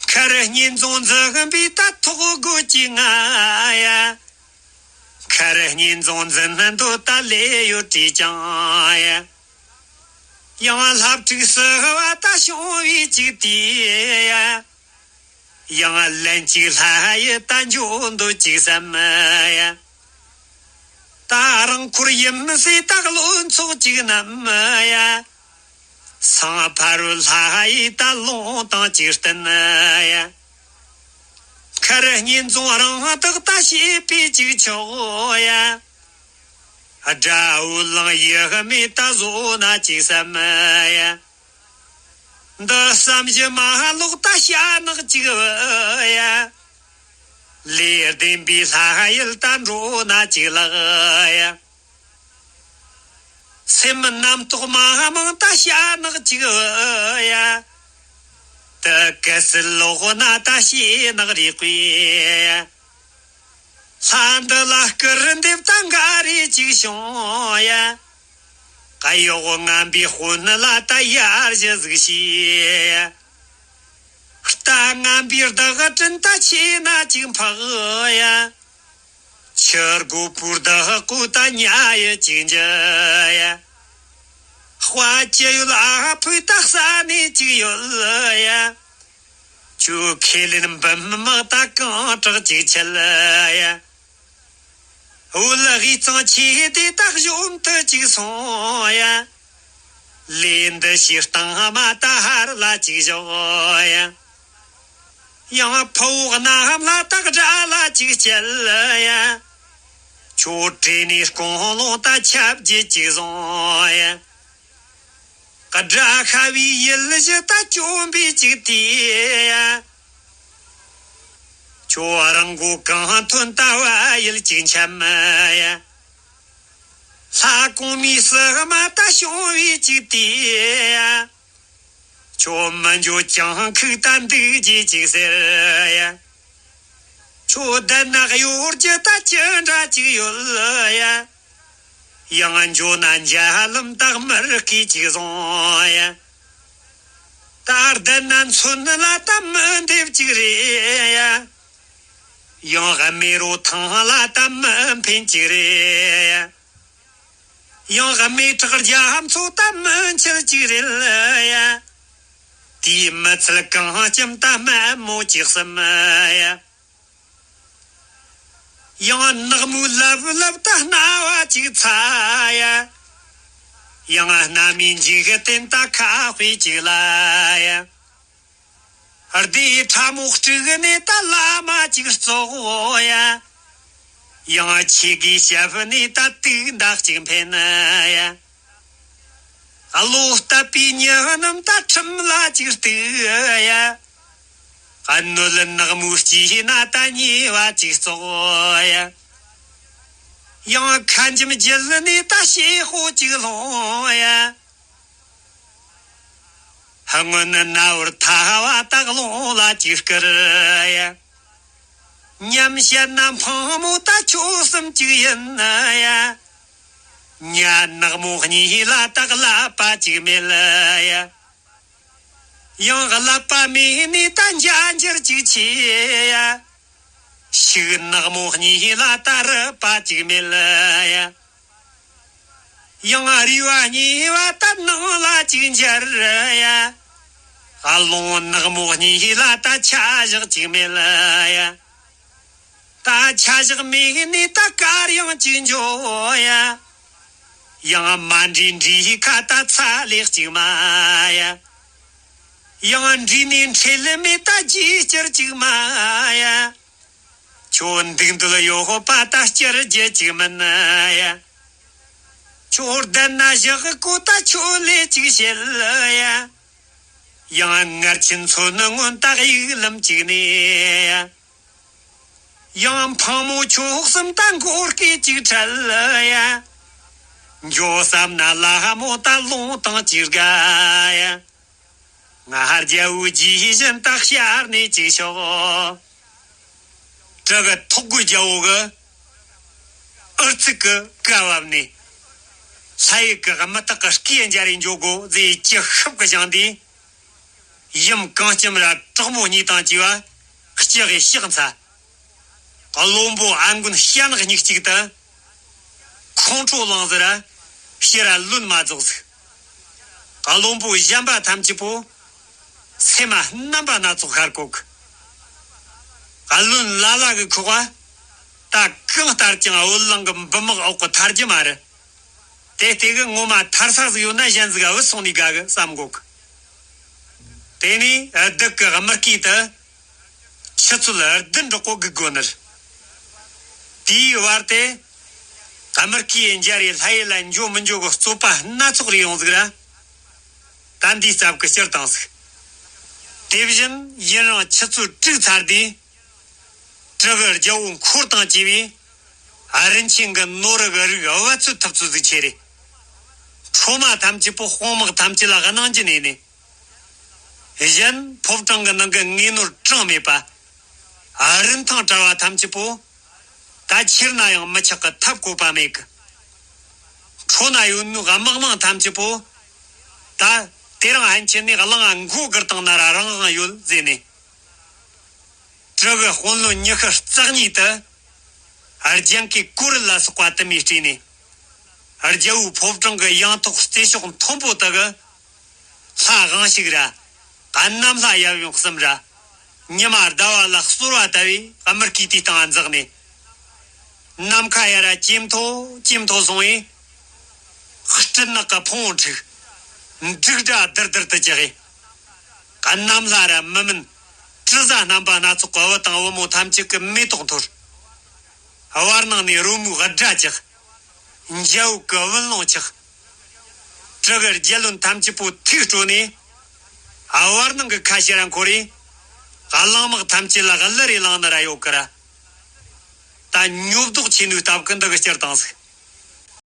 མཁར་གཉིས་འཛོམས་འཛིན་པའི་ད་ཐོག་སྒོ་ཅིག་ང་ཡ། མཁར་གཉིས་འཛོམས་འཛིན་འདོད་ད་ལས་ཡོད་དྲིས་ཀྱང་ཡ། ཡང་ལྷ་ཕྲུག་སུ་བ་ད་བྱུང་བའི་ཅིག་དུས་ཡ། ཡང་ལན་གཅིག་ལྷ་ཡི་ད་འཇོག་འདོད་ཅིག་བསམ་ཡ། ད་རང་འཁོར་ཡིན་སྲིད་ད་བློ་ཚོགས་ཅིག་རྣམས་ཡ། སང་ཕ་རོལ་ལྷ་ཡི་ད་ལུང་དང་ཅིག་བསྟན་ཡ། མཁར་གཉིས་འཛོམས་རང་དག་ད་བྱེད་པའི་ཅིག་ཆོག་ཡ། དགྲ་བོ་ལང་ཡི་མེད་ད་བཟོ་ན་ཅིག་བསམ་ཡ། འདི་བསམ་གཞི་མ་ལོག་ད་ཤ་ནག་ཅིག་བུ་ཡ། ལས་ལྡན་པའི་ལྷ་ཡུལ་ད་འགྲོ་ན་ཅིག་ལགས་ཡ། སེམས་རྣམ་རྟོག་མ་མང་ད་ཤ་ནག་ཅིག་བུ་ཡ། དུ་གལ་སྲིད་ལོག་ན་ད་ཤེས་ནག་རེད་ཀུ་ཡ། ལྷ་འདི་ལ་སྐུར་འདེབས་ད་འགའ་རེ་ཅིག་བྱུང་ཡ། གཡོག་ངན་པའི་དཔོན་ལ་ད་ཡར་ཞུ་ཟིག་བྱས་ཡ། རྟ་ངན་པའི་བདག་སྤྲིན་ད་ཆེ་ན་ཅིག་འཕག་ཡ། ཆུ་རྒོད་པོའི་བདག་ཀོ་ད་ཉ་ཡི་ཅིག་འཇུ་ཡ། དཔའ་ཅི་ཡོད་ཨ་ཕོའི་ད་ས་ནས་ཅིག་ཡོད་ཡ། ཁྱོད་ཁས་ལེན་འབུམ་དམག་ད་གང་དྲག་ཅིག་ཆེད་ཡ། འུ་ལ་དབུས་གཙང་ཆེ་དེ་དག་གཞོམ་དུ་ཅིག་སོང་ཡ། ལས་འདི་ཞིག་སྟངས་མ་ད་ཧར་ལ་ཅིག་བཞག་ཡ། ཡང་ཕུ་བོ་རྣམས་ལ་དག་དགྲ་ལ་ཅིག་བསྐྱལ་ཡ། ཁྱོད་བྲོས་ནས་སྐོང་ལོང་ད་ཆབ་རྗེས་ཅིག་བཟུང་ཡ། དགྲ་ཤ་བའི་ཡུལ་བཞི་ད་བཅོམ་པའི་ཅིག་དེ་ཡ། ཁྱོད་རང་མགོ་གང་ཐོན་ལྟ་བ་ཡུལ་གཅིག་འཆམ་ཡ། ལྷ་གོང་མའི་སྲིད་མ་ད་བྱུང་བའི་གཅིག་དེ་ཡ། ཁྱོད་མི་འགྱོ་ཅང་ཁུག་ད་འདུག་རྗེས་གཅིག་ཟེར་ཡ། ཁྱོད་བསྡད་ན་གཡོ་སྒྱུ་ད་ཅི་འདྲ་གཅིག་ཡོད་ཡ། ཡང་འགྱོ་ན་འཇའ་ལམ་ད་མི་རིགས་གིས་གཅིག་བཟུང་ཡ། ད་བསྡད་ན་མཚོན་ལ་ད་མི་འདེབས་ཅིག་རེད་ཡ། ཡང་རྨེ་རུ་ཐང་ལ་ད་མི་འཕེན་ཅིག་རེད་ཡ། ཡང་རྨེ་བྲག་རྒྱ་མཚོ་ད་མི་འཁྱིལ་ཅིག་རེད་ཡ། དེའི་མི་ཚད་གང་ལྕམ་ད་དམའ་མོ་ཅིག་གསུམ་ཡ། ཡང་ནག་མོའི་ལབ་ལབ་ད་རྣ་བ་ཅིག་ཚ་ཡ། ཡང་རྣ་མའི་འཇིག་རྟེན་ད་ཁ་དཔེ་ཅིག་ལ་ཡ། སྡེ་ཕྲ་མོ་དཀྲུགས་ནས་ད་བླ་མ་ཅིག་བཙོག་ཡ། ཡང་ཆེ་གེ་ཞབས་ནས་ད་དུག་མདའ་ཅིག་འཕེན་ཡ། བློ་བཏབ་པའི་མྱི་རྣམས་ད་ཁྲིམས་ལ་ཅིག་གཏུག་ཡ། སྣོད་ནག་མོའི་དཀྱིལ་ན་ད་ཉེས་པ་ཅིག་བཙོག་ཡ། ཡང་ཁ་འཇམ་བརྒྱུད་ནས་ད་ཤེད་ཤོ་ཅིག་སློང་ཡ། སྔོན་ནི་ན་བར་ཐ་བ་ད་རླུང་ལ་ཅིག་བསྐུར་ཡ། མཉམ་བཤད་ན་འཕང་མོ་ད་ཁྱོད་གསུམ་ཅིག་ཡིན་ཡ། ཉ་ནག་མོ་གཉིས་ལ་ད་ཀླད་པ་ཅིག་མེད་ཡ། ཡང་ཀླད་པ་མེད་ནས་ད་འཇའ་འགྱུར་ཅིག་ཆེ་ཡ། ཤུག་ནག་མོ་གཉིས་ལ་ད་རུས་པ་ཅིག་མེད་ཡ། ཡང་རུས་པ་གཉིས་པ་ད་ནང་ལ་ཅིག་འབྱར་ཡ། རླུང་ནག་མོ་གཉིས་ལ་ད་ཆ་བཞག་ཅིག་མེད་ཡ། ད་ཆ་བཞག་མེད་ནས་ད་དཀར་ཡང་ཅིག་འགྱོ་ཡ། ཡང་མ་འདྲིས་འདྲིས་ཁ་ད་ཚ་ལེགས་ཅིག་མ་ཡ། ཡང་འདྲིས་ནས་འཕྲལ་མེད་ད་རྗེས་སྐྱུར་ཅིག་མ་ཡ། ཁྱོད་འདུག་འདོད་ཡོད་པ་ད་སྐྱུར་རྒྱུ་ཅིག་མིན་ཡ། ཁྱོད་བསྡད་ན་བཞག་གོ་ད་ཁྱོད་ལས་ཅིག་བྱེད་ཡ། ཡང་ངར་ཆེན་མཚོན་ནི་སྔོན་ད་གཡུག་ལམ་ཅིག་ནས་ཡ། ཡང་འཕང་མོ་ཁྱོད་གསུམ་ད་མགོ་སྐེ་ཅིག་ཁྲལ་ཡ། འགྱོ་བསམ་ན་ལ་མོ་ད་ལུང་དང་ཅིག་དགའ་ཡ། ང་རྒྱལ་བོའི་རྗེས་བཞིན་ད་ཤར་ནས་ཅིག་ཤོག་བྲག་གི་ཐོག་གི་རྒྱལ་བོ་གི་ཨུར་ཚུགས་ཀྱི་བཀའ་བབས་ནས། ལྷ་ཡུལ་གྱི་མི་དག་གི་སྐད་འཇར་རེ་འཇོག་དགོས་ཟེར་གྱི་ཤུབས་ཀྱི་བཞེངས་ཏེ། ཡུམ་གངས་ལྕམ་ར་གྲོགས་མོ་གཉིས་དང་བཅས་པ་ལྕགས་ཀྱི་ཕྱག་འཚལ། བློན་པོ་ཨ་མགོན་ཞྭ་ནག་གཉིས་གཅིག་ཏུ། ཁོང་ཁྲོ་ལངས་ཟེར་ར་ཕྱིར་ར་ལོན་མ་རྫོགས་ཟིག་བློན་པོ་གཞན་པ་ཐམས་ཅད་པོ། སེམས་མ་རྣམ་པ་སྣ་ཚོགས་ཤར་གོ་གི་ཨ་བློན་ལ་ལ་གི་ཁོག་པ། ད་གང་ལྟར་ཀྱང་བོད་གླིང་གི་འབུམ་དམག་འོག་གི་ཐར་རྒྱུ་མ་རེད། དེ་ལྟས་གི་ངོ་མ་ཐར་ས་ཟིག་ཡོད་ན་གཞན་ཟིག་བུད་སོང་ནས་དགའ་གི་བསམ་གོ་གི། དེ་ནས་བདུད་ཀྱི་དམུ་སྐས་དེ་ཆུ་ཚོད་བདུན་འགྲོ་གོ་སྒུག་དགོ་ནི་རེད། དེའི་བར་དེ་དམུ་སྐས་འཇའ་རིས་ལྷ་ཡུལ་ལ་འགྱོ་མི་འགྱོ་གི་རྩོད་པ་སྣ་ཚོགས་རེ་ཡོང་ཟིག་ར། ད་འདིའི་ཚབ་ཀྱི་སྤྱིར་བཏང་ཟིག། དེ་བཞིན་ཡུན་རིང་ཆུ་ཚོད་དྲུག་ཚར་དུས། སྤྲུལ་གི་རྒྱལ་པོ་འཁོར་དང་བཅས་པས་རིན་ཆེན་གྱི་ནོར་གྱི་རིགས་བ་ཚོད་ཐུབ་ཚོད་ཟིག་ཁྱེར་རེ། ཁྲོ་མ་ཐམས་ཅད་པོ་དཔུང་དམག་ཐམས་ཅད་ལ་གནང་རྒྱུ་ནས་ནས། གཞན་ཕོ་བྲང་གི་ནང་གི་དངོས་ནོར་གྲངས་མེད་པ། རིན་ཐང་བྲལ་བ་ཐམས་ཅད་པོ། ད་ཁྱེར་ན་ཡང་མི་ཆག་གི་ཐབས་བཀོད་པ་མེད་གི། ཁྲོ་ན་ཡོད་ནོ་དམག་མང་ཐམས་ཅད་པོ། ད་དེ་རིང་ཕན་ཆད་ནས་གླང་ང་མགོ་སྒུར་བཏང་ན་ར་རང་དབང་ཡོད་ཟེར་ནས། སྤྲུལ་གི་དཔོན་བློན་ཉི་ཤུ་རྩ་གཉིས་དེ། རྒྱན་གོས་གོ་རལ་ལ་སོགས་པ་དུ་མས་སྤྲས་ནས། རྒྱལ་པོའི་ཕོ་བྲང་གི་ཡང་ཐོག་རྩེ་ཤོག་མཐོན་པོ་དག་གི་ལྷ་དབང་ཕྱུག་ར། གནམ་ལྷ་ཡབ་ཡུམ་གསུམ་ར། ཉི་མ་ཟླ་བ་ལ་གསོལ་བ་བཏབ་པས་དམུ་སྐས་དེའི་སྟེང་འཛེགས་ནས། ནམ་མཁའ་ཡར་ར་ཇེ་མཐོ་ཇེ་མཐོ་སོང་བས། སྤྲིན་ནག་གི་ཕུང་བོ་འཁྲིགས། འབྲུག་སྒྲ་དིར་དིར་དུ་ཇག་གེ། གནམ་ལྷ་ར་མི་མིན། དྲི་ཟ་རྣམ་པ་སྣ་ཚོགས་ཀྱི་བུ་དང་བུ་མོ་ཐམས་ཅད་ཀྱི་མེ་ཏོག་འཐོར། བར་སྣང་ནས་རོལ་མོའི་སྒྲ་ཇག། འཇའ་འོད་ཀྱི་བུ་ལོང་ཆགས། སྤྲུལ་གི་རྒྱལ་བློན་ཐམས་ཅད་པོ་ཐུགས་སྤྲོ་ནས། བར་སྣང་གི་ཁ་ཕྱིར་ར་འཁོར་རེ། གླང་དམག་ཐམས་ཅད་ལ་གླུ་རེ་བླངས་ནི་ར་ཡོད་གི་ར། ད་ཉོབ་རྡོག་ཆེ་ནོའི་སྟབས་ཀྱིས་འདི་གི་སྤྱིར་བཏང་ཟིག།